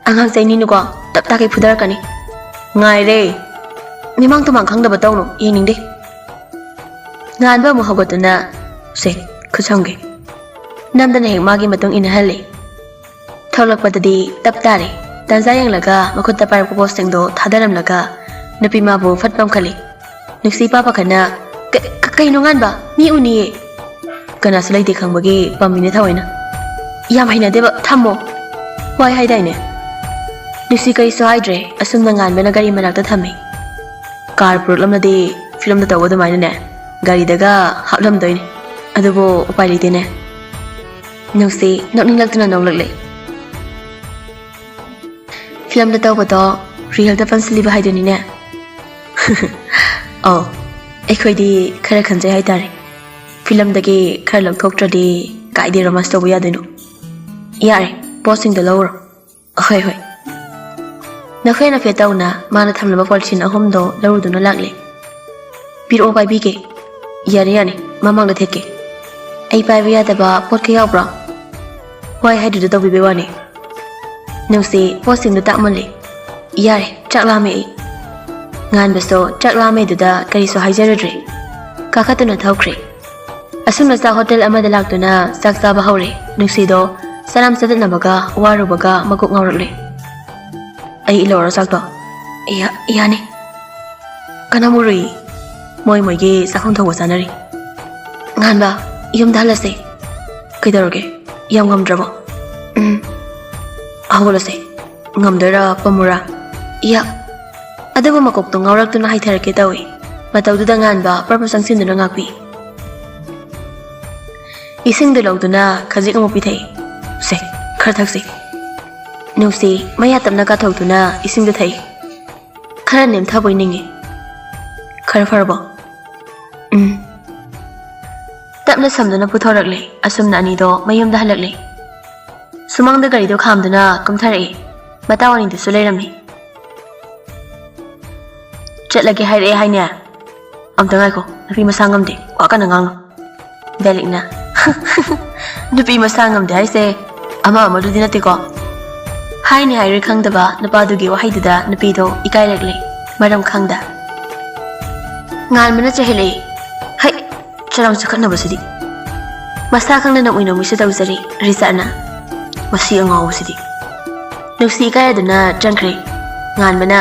ꯑꯉꯥꯡ ꯆꯩꯅꯤꯅꯨꯀꯣ, ꯇꯞ ꯇꯥꯈꯩ ꯐꯨꯗꯔꯛꯀꯅꯤ"꯫ "ꯉꯥꯏꯔꯦ꯫ ꯃꯤꯃꯥꯡ ꯇꯨꯃꯥꯡ ꯈꯪꯗꯕ ꯇꯧꯅꯨ, ꯌꯦꯡꯅꯤꯡꯗꯦ"꯫ ꯉꯥꯟꯕ ꯑꯃꯨꯛ ꯍꯧꯒꯠꯇꯨꯅ, "ꯁꯦ, ꯈꯨꯠ ꯁꯝꯒꯦ"꯫ ꯅꯝꯗꯅ ꯍꯦꯛ ꯃꯥꯒꯤ ꯃꯇꯨꯡ ꯏꯟꯅꯍꯜꯂꯤ꯫ ꯊꯣꯛꯂꯛꯄꯗꯗꯤ ꯇꯞ ꯇꯥꯔꯦ꯫ ꯇꯥꯟꯖꯥ ꯌꯦꯡꯂꯒ ꯃꯈꯨꯠꯇ ꯄꯥꯏꯔꯛꯄ ꯄꯣꯠꯁꯤꯡꯗꯣ ꯊꯥꯗꯔꯝꯂꯒ ꯅꯨꯄꯤ ꯃꯥꯕꯨ ꯐꯠ ꯄꯝꯈꯠꯂꯤ꯫ ꯅꯨꯡꯁꯤ ꯄꯥ ꯄꯥꯈꯠꯅ, "ꯀ-, ꯀ-, ꯀꯩꯅꯣ ꯉꯥꯟꯕ? ꯃꯤ ꯎꯅꯤꯌꯦ"꯫ ꯀꯅꯥꯁꯨ ꯂꯩꯇꯦ ꯈꯪꯕꯒꯤ ꯄꯝꯃꯤꯅꯦ ꯊꯑꯣꯏꯅ꯫ "ꯌꯥꯝ ꯍꯩꯅꯗꯦꯕ, ꯊꯝꯃꯣ꯫ ꯋꯥꯏ ꯍꯥꯏꯗꯥꯏꯅꯦ"꯫ ꯅꯨꯡꯁꯤ ꯀꯔꯤꯁꯨ ꯍꯥꯏꯗ꯭ꯔꯦ꯫ ꯑꯁꯨꯝꯅ ꯉꯥꯟꯕꯅ ꯒꯥꯔꯤ ꯃꯅꯥꯛꯇ ꯊꯝꯃꯤ꯫ ꯀꯥꯔ ꯄꯨꯔꯛꯂꯝꯂꯗꯤ ꯐꯤꯂꯝꯗ ꯇꯧꯕ ꯑꯗꯨꯃꯥꯏꯅꯅꯦ, ꯒꯥꯔꯤꯗꯒ ꯍꯥꯞꯂꯝꯗꯣꯏꯅꯤ꯫ ꯑꯗꯨꯕꯨ ꯎꯄꯥꯏ ꯂꯩꯇꯦꯅꯦ꯫ ꯅꯨꯡꯁꯤ ꯅꯣꯛꯅꯤꯡꯂꯛꯇꯨꯅ ꯅꯣꯛꯂꯛꯂꯦ꯫ ꯐꯤꯂꯝꯗ ꯇꯧꯕꯗꯣ ꯔꯤꯌꯦꯜꯗ ꯄꯟꯁꯤꯜꯂꯤꯕ ꯍꯥꯏꯗꯨꯅꯤꯅꯦ꯫ ꯑꯧ, ꯑꯩꯈꯣꯏꯗꯤ ꯈꯔ ꯈꯟꯖꯩ ꯍꯥꯏꯇꯥꯔꯦ꯫ ꯐꯤꯂꯝꯗꯒꯤ ꯈꯔ ꯂꯧꯊꯣꯛꯇ꯭ꯔꯗꯤ ꯀꯥꯏꯗꯩ ꯔꯣꯃꯥꯟꯁ ꯇꯧꯕ ꯌꯥꯗꯣꯏꯅꯣ? ꯌꯥꯔꯦ, ꯄꯣꯠꯁꯤꯡꯗꯣ ꯂꯧꯔꯣ꯫ ꯍꯣꯏ, ꯍꯣꯏ꯫ ꯅꯐꯦ ꯅꯐꯦ ꯇꯧꯅ ꯃꯥꯅ ꯊꯝꯂꯕ ꯄꯣꯂꯤꯊꯤꯟ ꯑꯍꯨꯝꯗꯣ ꯂꯧꯔꯨꯗꯨꯅ ꯂꯥꯛꯂꯦ꯫ "ꯄꯤꯔꯛꯑꯣ, ꯄꯥꯏꯕꯤꯒꯦ"꯫ "ꯌꯥꯅꯤ, ꯌꯥꯅꯤ, ꯃꯃꯥꯡꯗ ꯊꯦꯠꯀꯦ"꯫ "ꯑꯩ ꯄꯥꯏꯕ ꯌꯥꯗꯕ ꯄꯣꯠꯀ ꯌꯥꯎꯕ꯭ꯔꯣ? ꯋꯥꯏ ꯍꯥꯏꯗꯨꯗ ꯇꯧꯕꯤꯕꯩ ꯋꯥꯅꯤ"꯫ ꯅꯨꯡꯁꯤ ꯄꯣꯠꯁꯤꯡꯗꯨ ꯇꯥꯛꯃꯜꯂꯦ꯫ "ꯌꯥꯔꯦ, ꯆꯥꯛ ꯂꯥꯝꯃꯦ ꯑꯩ"꯫ ꯉꯥꯟꯕꯁꯨ ꯆꯥꯛ ꯂꯥꯝꯃꯦꯗꯨꯗ ꯀꯔꯤꯁꯨ ꯍꯥꯏꯖꯔꯨꯗ꯭ꯔꯦ꯫ ꯀꯥꯈꯠꯇꯨꯅ ꯊꯧꯈ꯭ꯔꯦ꯫ ꯑꯁꯨꯝꯅ ꯆꯥꯛ ꯍꯣꯇꯦꯜ ꯑꯃꯗ ꯂꯥꯛꯇꯨꯅ ꯆꯥꯛ ꯆꯥꯕ ꯍꯧꯔꯦ꯫ ꯅꯨꯡꯁꯤꯗꯣ ꯆꯔꯥꯝ ꯆꯗꯠꯅꯕꯒ ꯋꯥꯔꯨꯕꯒ ꯃꯀꯣꯛ ꯉꯥꯎꯔꯛꯂꯦ꯫ "ꯑꯩ ꯏꯜꯂꯧꯔꯣ ꯆꯥꯛꯇꯣ"꯫ ꯌꯥꯅꯤ꯫ ꯀꯅꯥꯃꯨꯔꯨꯏ ꯃꯣꯏ ꯃꯣꯏꯒꯤ ꯆꯥꯛꯈꯨꯝ ꯊꯣꯡꯕ ꯆꯥꯅꯔꯤ꯫ ꯉꯥꯟꯕ, ꯌꯨꯝꯗ ꯍꯜꯂꯁꯦ꯫ ꯀꯩꯗꯧꯔꯒꯦ? ꯌꯥꯝ ꯉꯝꯗ꯭ꯔꯕꯣ? ꯎꯝ꯫ ꯍꯧꯒꯠꯂꯁꯦ꯫ ꯉꯝꯗꯣꯏꯔꯥ ꯄꯝꯃꯨꯔꯥ? ꯏꯌꯥ꯫ ꯑꯗꯨꯕꯨ ꯃꯀꯣꯛꯇꯣ ꯉꯥꯎꯔꯛꯇꯨꯅ ꯍꯥꯏꯊꯔꯛꯀꯦ ꯇꯧꯏ꯫ ꯃꯇꯧꯗꯨꯗ ꯉꯥꯟꯕ ꯄ꯭ꯔꯞ ꯄ꯭ꯔꯞ ꯆꯪꯁꯤꯟꯗꯨꯅ ꯉꯥꯛꯄꯤ꯫ ꯏꯁꯤꯡꯗꯨ ꯂꯧꯗꯨꯅ ꯈꯖꯤꯛ ꯑꯃꯨꯛ ꯄꯤꯊꯛꯏ꯫ ꯁꯦ, ꯈꯔ ꯊꯛꯁꯤ꯫ ꯅꯨꯡꯁꯤ ꯃꯌꯥ ꯇꯞꯅ ꯀꯥꯊꯣꯛꯇꯨꯅ ꯏꯁꯤꯡꯗꯨ ꯊꯛꯏ꯫ ꯈꯔ ꯅꯦꯝꯊꯕꯣꯏ ꯅꯤꯡꯉꯤ꯫ ꯈꯔ ꯐꯔꯕꯣ? ꯎꯝ꯫ ꯇꯞꯅ ꯁꯝꯗꯨꯅ ꯄꯨꯊꯣꯔꯛꯂꯦ꯫ ꯑꯁꯨꯝꯅ ꯑꯅꯤꯗꯣ ꯃꯌꯨꯝꯗ ꯍꯜꯂꯛꯂꯦ꯫ ꯁꯨꯃꯥꯡꯗ ꯒꯥꯔꯤꯗꯣ ꯈꯥꯝꯗꯨꯅ ꯀꯨꯝꯊꯔꯛꯏ꯫ ꯃꯇꯥꯎ ꯑꯅꯤꯗꯨꯁꯨ ꯂꯩꯔꯝꯃꯤ꯫ ꯆꯠꯂꯒꯦ ꯍꯥꯏꯔꯛꯑꯦ ꯍꯥꯏꯅꯦ? ꯑꯝꯇ ꯉꯥꯏꯈꯣ, ꯅꯨꯄꯤ ꯃꯁꯥ ꯉꯝꯗꯦ, ꯋꯥ ꯀꯟꯅ ꯉꯥꯡꯅꯨ꯫ ꯕꯦꯂꯤꯛꯅ, ꯅꯨꯄꯤ ꯃꯁꯥ ꯉꯝꯗꯦ ꯍꯥꯏꯁꯦ ꯑꯃ ꯑꯃꯗꯨꯗꯤ ꯅꯠꯇꯦꯀꯣ? ꯍꯥꯏꯅꯤ ꯍꯥꯏꯔꯣꯏ ꯈꯪꯗꯕ ꯅꯨꯄꯥꯗꯨꯒꯤ ꯋꯥꯍꯩꯗꯨꯗ ꯅꯨꯄꯤꯗꯣ ꯏꯀꯥꯏꯔꯛꯂꯦ, ꯃꯔꯝ ꯈꯪꯗ꯫ ꯉꯥꯟꯕꯅ ꯆꯦꯜꯂꯛꯏ꯫ ꯍꯩ, ꯆꯔꯥꯡ ꯆꯈꯠꯅꯕꯁꯤꯗꯤ꯫ ꯃꯁꯥ ꯈꯪꯗꯅ ꯎꯏꯅ ꯎꯏꯁꯨ ꯇꯧꯖꯔꯤ ꯔꯤꯆꯥꯔꯗꯅ꯫ ꯃꯁꯤ ꯑꯉꯥꯎꯕꯁꯤꯗꯤ꯫ ꯅꯨꯡꯁꯤ ꯏꯀꯥꯏꯔꯗꯨꯅ ꯆꯪꯈ꯭ꯔꯦ꯫ ꯉꯥꯟꯕꯅ,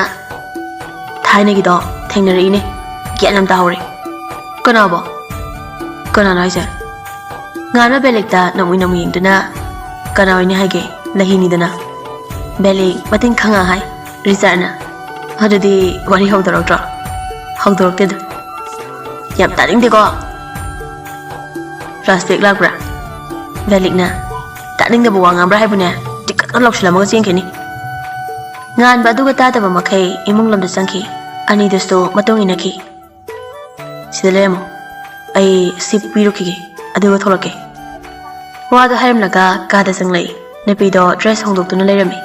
ꯊꯥꯏꯅꯒꯤꯗꯣ ꯊꯦꯡꯅꯔꯛꯏꯅꯦ꯫ ꯒ꯭ꯌꯥꯟ ꯌꯥꯝ ꯇꯥꯍꯧꯔꯦ꯫ ꯀꯅꯥꯕꯣ? ꯀꯅꯥꯅꯣ ꯍꯥꯏꯁꯦ? ꯉꯥꯟꯕ ꯕꯦꯂꯤꯛꯇ ꯅꯣꯡꯃꯩ ꯅꯣꯡꯃꯩ ꯌꯦꯡꯗꯨꯅ, ꯀꯅꯥ ꯑꯣꯏꯅꯤ ꯍꯥꯏꯒꯦ? ꯂꯍꯤꯅꯤꯗꯅ꯫ ꯕꯦꯂꯤꯛ ꯃꯇꯤꯡ ꯈꯪꯉ ꯍꯥꯏ ꯔꯤꯆꯥꯔꯗꯅ꯫ ꯑꯗꯨꯗꯤ ꯋꯥꯔꯤ ꯍꯧꯗꯣꯔꯛꯇ꯭ꯔꯣ? ꯍꯧꯗꯣꯔꯛꯇꯦꯗ꯫ ꯌꯥꯝ ꯇꯥꯅꯤꯡꯗꯦꯀꯣ꯫ ꯐ꯭ꯂꯥꯁꯕꯦꯛ ꯂꯥꯛꯄ꯭ꯔꯥ? ꯕꯦꯂꯤꯛꯅ, ꯇꯥꯅꯤꯡꯗꯕ ꯋꯥ ꯉꯥꯡꯕ꯭ꯔꯥ ꯍꯥꯏꯕꯅꯦ? ꯇꯤꯛ ꯀꯛ ꯂꯥꯎꯁꯤꯜꯂꯝꯃꯒ ꯆꯦꯟꯈꯤꯅꯤ꯫ ꯉꯥꯟꯕ ꯑꯗꯨꯒ ꯇꯥꯗꯕ ꯃꯈꯩ ꯏꯃꯨꯡ ꯂꯣꯝꯗ ꯆꯪꯈꯤ꯫ ꯑꯅꯤꯗꯨꯁꯨ ꯃꯇꯨꯡ ꯏꯟꯅꯈꯤ꯫ ꯁꯤꯗ ꯂꯩꯔꯝꯃꯣ꯫ ꯑꯩ ꯁꯤ ꯄꯤꯔꯨꯈꯤꯒꯦ, ꯑꯗꯨꯒ ꯊꯣꯛꯂꯛꯀꯦ꯫ ꯋꯥꯗꯣ ꯍꯥꯏꯔꯝꯂꯒ ꯀꯥꯗ ꯆꯪꯂꯛꯏ꯫ ꯅꯨꯄꯤꯗꯣ ꯗ꯭ꯔꯦꯁ ꯍꯣꯡꯗꯣꯛꯇꯨꯅ ꯂꯩꯔꯝꯃꯤ꯫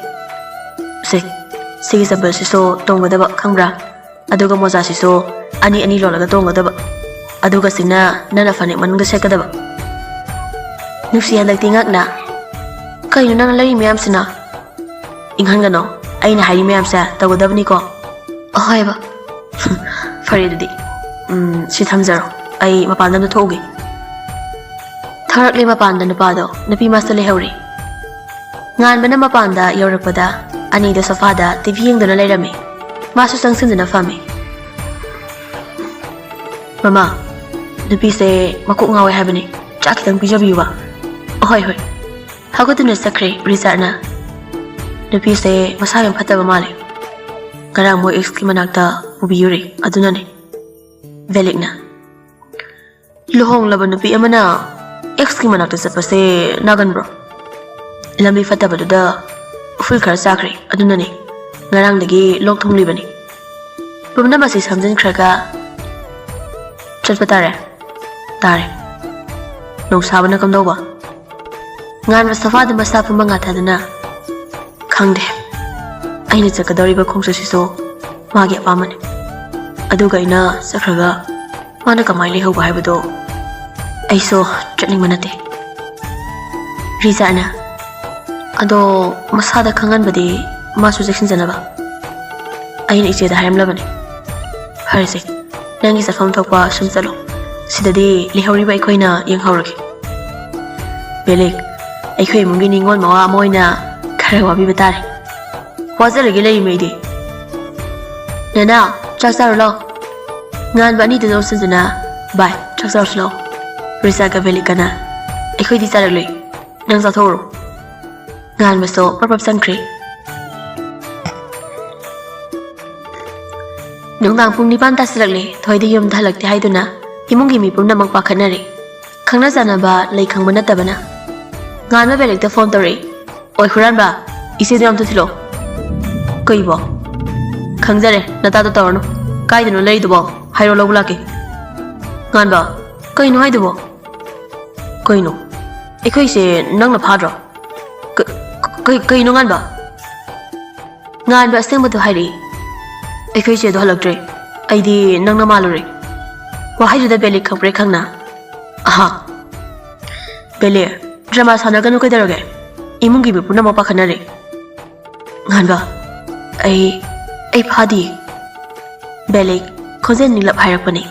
ꯁꯦ, ꯁꯤꯒꯤ ꯆꯝꯄꯜꯁꯤꯁꯨ ꯇꯣꯡꯒꯗꯕ, ꯈꯪꯕ꯭ꯔꯥ? ꯑꯗꯨꯒ ꯃꯣꯖꯥꯁꯤꯁꯨ ꯑꯅꯤ ꯑꯅꯤ ꯂꯣꯜꯂꯒ ꯇꯣꯡꯒꯗꯕ꯫ ꯑꯗꯨꯒ ꯁꯤꯅ ꯅꯪꯅ ꯐꯅꯦꯛ ꯃꯅꯨꯡꯗ ꯁꯦꯠꯀꯗꯕ꯫ ꯅꯨꯡꯁꯤ ꯍꯟꯗꯛꯇꯤ ꯉꯛꯅ, "ꯀꯩꯅꯣ ꯅꯪꯅ ꯂꯩꯔꯤ ꯃꯌꯥꯝꯁꯤꯅ?" "ꯏꯪꯍꯟꯒꯅꯣ, ꯑꯩꯅ ꯍꯥꯏꯔꯤ ꯃꯌꯥꯝꯁꯦ ꯇꯧꯒꯗꯕꯅꯤꯀꯣ?" "ꯑꯍꯣꯏꯕ꯫" "ꯐꯔꯦ ꯑꯗꯨꯗꯤ꯫ ꯎꯝ, ꯁꯤ ꯊꯝꯖꯔꯣ, ꯑꯩ ꯃꯄꯥꯟꯗ ꯑꯝꯇ ꯊꯣꯛꯎꯒꯦ꯫" ꯊꯣꯔꯛꯂꯦ ꯃꯄꯥꯟꯗ ꯅꯨꯄꯥꯗꯣ, ꯅꯨꯄꯤ ꯃꯥꯁꯨ ꯂꯩꯍꯧꯔꯤ꯫ ꯉꯥꯟꯕꯅ ꯃꯄꯥꯟꯗ ꯌꯧꯔꯛꯄꯗ ꯑꯅꯤꯗꯣ ꯁꯣꯐꯥꯗ ꯇꯤ ꯚꯤ ꯌꯦꯡꯗꯨꯅ ꯂꯩꯔꯝꯃꯤ꯫ ꯃꯥꯁꯨ ꯆꯪꯁꯤꯟꯗꯨꯅ ꯐꯝꯃꯤ꯫ "ꯃꯃꯥ, ꯅꯨꯄꯤꯁꯦ ꯃꯀꯣꯛ ꯉꯥꯎꯋꯦ ꯍꯥꯏꯕꯅꯤ, ꯆꯥꯛ ꯈꯤꯇꯪ ꯄꯤꯖꯕꯤꯌꯨꯕ꯫" "ꯍꯣꯏ, ꯍꯣꯏ꯫" ꯍꯧꯒꯠꯇꯨꯅ ꯆꯠꯈ꯭ꯔꯦ ꯔꯤꯆꯥꯔꯗꯅ꯫ "ꯅꯨꯄꯤꯁꯦ ꯃꯁꯥ ꯌꯥꯝ ꯐꯠꯇꯕ ꯃꯥꯜꯂꯦ꯫ ꯉꯔꯥꯡ ꯃꯣꯏ ꯑꯦꯛꯁꯀꯤ ꯃꯅꯥꯛꯇ ꯄꯨꯕꯤꯌꯨꯔꯦ, ꯑꯗꯨꯅꯅꯦ꯫" ꯚꯦꯂꯤꯛꯅ, "ꯂꯨꯍꯣꯡꯂꯕ ꯅꯨꯄꯤ ꯑꯃꯅ ꯑꯦꯛꯁꯀꯤ ꯃꯅꯥꯛꯇ ꯆꯠꯄꯁꯦ ꯅꯥꯒꯟꯕ꯭ꯔꯣ? ꯂꯝꯕꯤ ꯐꯠꯇꯕꯗꯨꯗ ꯎꯐꯨꯜ ꯈꯔ ꯆꯥꯈ꯭ꯔꯦ, ꯑꯗꯨꯅꯅꯦ꯫ ꯉꯔꯥꯡꯗꯒꯤ ꯂꯣꯛ ꯊꯨꯡꯂꯤꯕꯅꯤ꯫" ꯄꯨꯝꯅꯃꯛꯁꯤ ꯁꯝꯖꯤꯟꯈ꯭ꯔꯒ, "ꯆꯠꯄ ꯇꯥꯔꯦ꯫" "ꯇꯥꯔꯦ꯫ ꯅꯣꯡꯁꯥꯕꯅ ꯀꯝꯗꯧꯕ?" ꯉꯥꯟꯕ ꯁꯣꯐꯥꯗ ꯃꯁꯥ ꯄꯨꯝꯕ ꯉꯥꯊꯗꯨꯅ, "ꯈꯪꯗꯦ꯫ ꯑꯩꯅ ꯆꯠꯀꯗꯧꯔꯤꯕ ꯈꯣꯡꯆꯠꯁꯤꯁꯨ ꯃꯥꯒꯤ ꯑꯄꯥꯝꯕꯅꯤ꯫ ꯑꯗꯨꯒ ꯑꯩꯅ ꯆꯠꯈ꯭ꯔꯒ ꯃꯥꯅ ꯀꯃꯥꯏꯅ ꯂꯩꯍꯧꯕ ꯍꯥꯏꯕꯗꯣ ꯑꯩꯁꯨ ꯆꯠꯅꯤꯡꯕ ꯅꯠꯇꯦ꯫" ꯔꯤꯆꯥꯔꯗꯅ, "ꯑꯗꯣ ꯃꯁꯥꯗ ꯈꯪꯍꯟꯕꯗꯤ ꯃꯥꯁꯨ ꯆꯦꯛꯁꯤꯟꯖꯅꯕ ꯑꯩꯅ ꯏꯆꯦꯗ ꯍꯥꯏꯔꯝꯂꯕꯅꯤ꯫" "ꯐꯔꯦꯁꯦ, ꯅꯪꯒꯤ ꯆꯠꯐꯝ ꯊꯣꯛꯄ ꯁꯨꯝ ꯆꯠꯂꯣ꯫ ꯁꯤꯗꯗꯤ ꯂꯩꯍꯧꯔꯤꯕ ꯑꯩꯈꯣꯏꯅ ꯌꯦꯡꯍꯧꯔꯒꯦ꯫" "ꯚꯦꯂꯤꯛ, ꯑꯩꯈꯣꯏ ꯏꯃꯨꯡꯒꯤ ꯅꯤꯡꯉꯣꯜ ꯃꯋꯥ ꯑꯃ ꯑꯣꯏꯅ ꯈꯔ ꯋꯥꯕꯤꯕ ꯇꯥꯔꯦ꯫ ꯋꯥꯖꯔꯒꯦ ꯂꯩꯔꯤꯉꯩꯗꯤ꯫ ꯅꯦꯅꯥ, ꯆꯥꯛ ꯆꯥꯔꯨ ꯂꯥꯎ꯫" ꯉꯥꯟꯕ ꯑꯅꯤꯗꯨꯗ ꯑꯣꯟꯁꯤꯟꯗꯨꯅ, "ꯚꯥꯏ, ꯆꯥꯛ ꯆꯥꯔꯨꯁꯤ ꯂꯥꯎ꯫" ꯔꯤꯆꯥꯔꯗꯀ ꯚꯦꯂꯤꯛꯀꯅ, "ꯑꯩꯈꯣꯏꯗꯤ ꯆꯥꯔꯛꯂꯦ, ꯅꯪ ꯆꯥꯊꯣꯛꯎꯔꯣ꯫" ꯉꯥꯟꯕꯁꯨ ꯄ꯭ꯔꯞ ꯄ꯭ꯔꯞ ꯆꯪꯈ꯭ꯔꯦ꯫ ꯅꯨꯡꯗꯥꯡ ꯄꯨꯡ ꯅꯤꯄꯥꯟ ꯇꯥꯁꯤꯜꯂꯛꯂꯦ꯫ ꯊꯣꯏꯗꯤ ꯌꯨꯝꯗ ꯍꯜꯂꯛꯇꯦ ꯍꯥꯏꯗꯨꯅ ꯏꯃꯨꯡꯒꯤ ꯃꯤ ꯄꯨꯝꯅꯃꯛ ꯄꯥꯈꯠꯅꯔꯦ꯫ ꯈꯪꯅ ꯆꯥꯟꯅꯕ ꯂꯩ ꯈꯪꯕ ꯅꯠꯇꯕꯅ꯫ ꯉꯥꯟꯕ ꯚꯦꯂꯤꯛꯇ ꯐꯣꯟ ꯇꯧꯔꯛꯏ꯫ "ꯑꯣꯏ ꯍꯨꯔꯥꯟꯕ, ꯏꯆꯦꯗꯣ ꯑꯝꯇ ꯊꯤꯜꯂꯛꯑꯣ꯫" "ꯀꯩꯕꯣ?" "ꯈꯪꯖꯔꯦ, ꯅꯇꯥꯗꯣ ꯇꯧꯔꯅꯨ꯫ ꯀꯥꯏꯗꯅꯣ ꯂꯩꯔꯤꯗꯨꯕꯣ? ꯍꯥꯏꯔꯣ, ꯂꯧꯕ ꯂꯥꯛꯀꯦ꯫" ꯉꯥꯟꯕ, "ꯀꯩꯅꯣ ꯍꯥꯏꯗꯨꯕꯣ?" "ꯀꯩꯅꯣ? ꯑꯩꯈꯣꯏꯁꯦ ꯅꯪꯅ ꯐꯥꯗ꯭ꯔꯣ?" "ꯀ-, ꯀ-, ꯀꯩꯅꯣ ꯉꯥꯟꯕ?" ꯉꯥꯟꯕ ꯑꯁꯦꯡꯕꯗꯨ ꯍꯥꯏꯔꯛꯏ꯫ "ꯑꯩꯈꯣꯏ ꯏꯆꯦꯗꯣ ꯍꯜꯂꯛꯇ꯭ꯔꯦ꯫ ꯑꯩꯗꯤ ꯅꯪꯅ ꯃꯥꯜꯂꯨꯔꯦ꯫" ꯋꯥꯍꯩꯗꯨꯗ ꯕꯦꯂꯤ ꯈꯪꯄ꯭ꯔꯦꯛ ꯈꯪꯅ, "ꯑꯍꯥ, ꯕꯦꯂꯤ, ꯗ꯭ꯔꯃꯥ ꯁꯥꯟꯅꯒꯅꯨ ꯀꯩꯗꯧꯔꯒꯦ? ꯏꯃꯨꯡꯒꯤ ꯃꯤ ꯄꯨꯝꯅꯃꯛ ꯄꯥꯈꯠꯅꯔꯦ꯫" ꯉꯥꯟꯕ, "ꯑꯩ, ꯑꯩ ꯐꯥꯗꯤꯌꯦ꯫" ꯕꯦꯂꯤ ꯈꯣꯟꯖꯦꯜ ꯅꯤꯛꯂꯞ ꯍꯥꯏꯔꯛꯄꯅꯤ꯫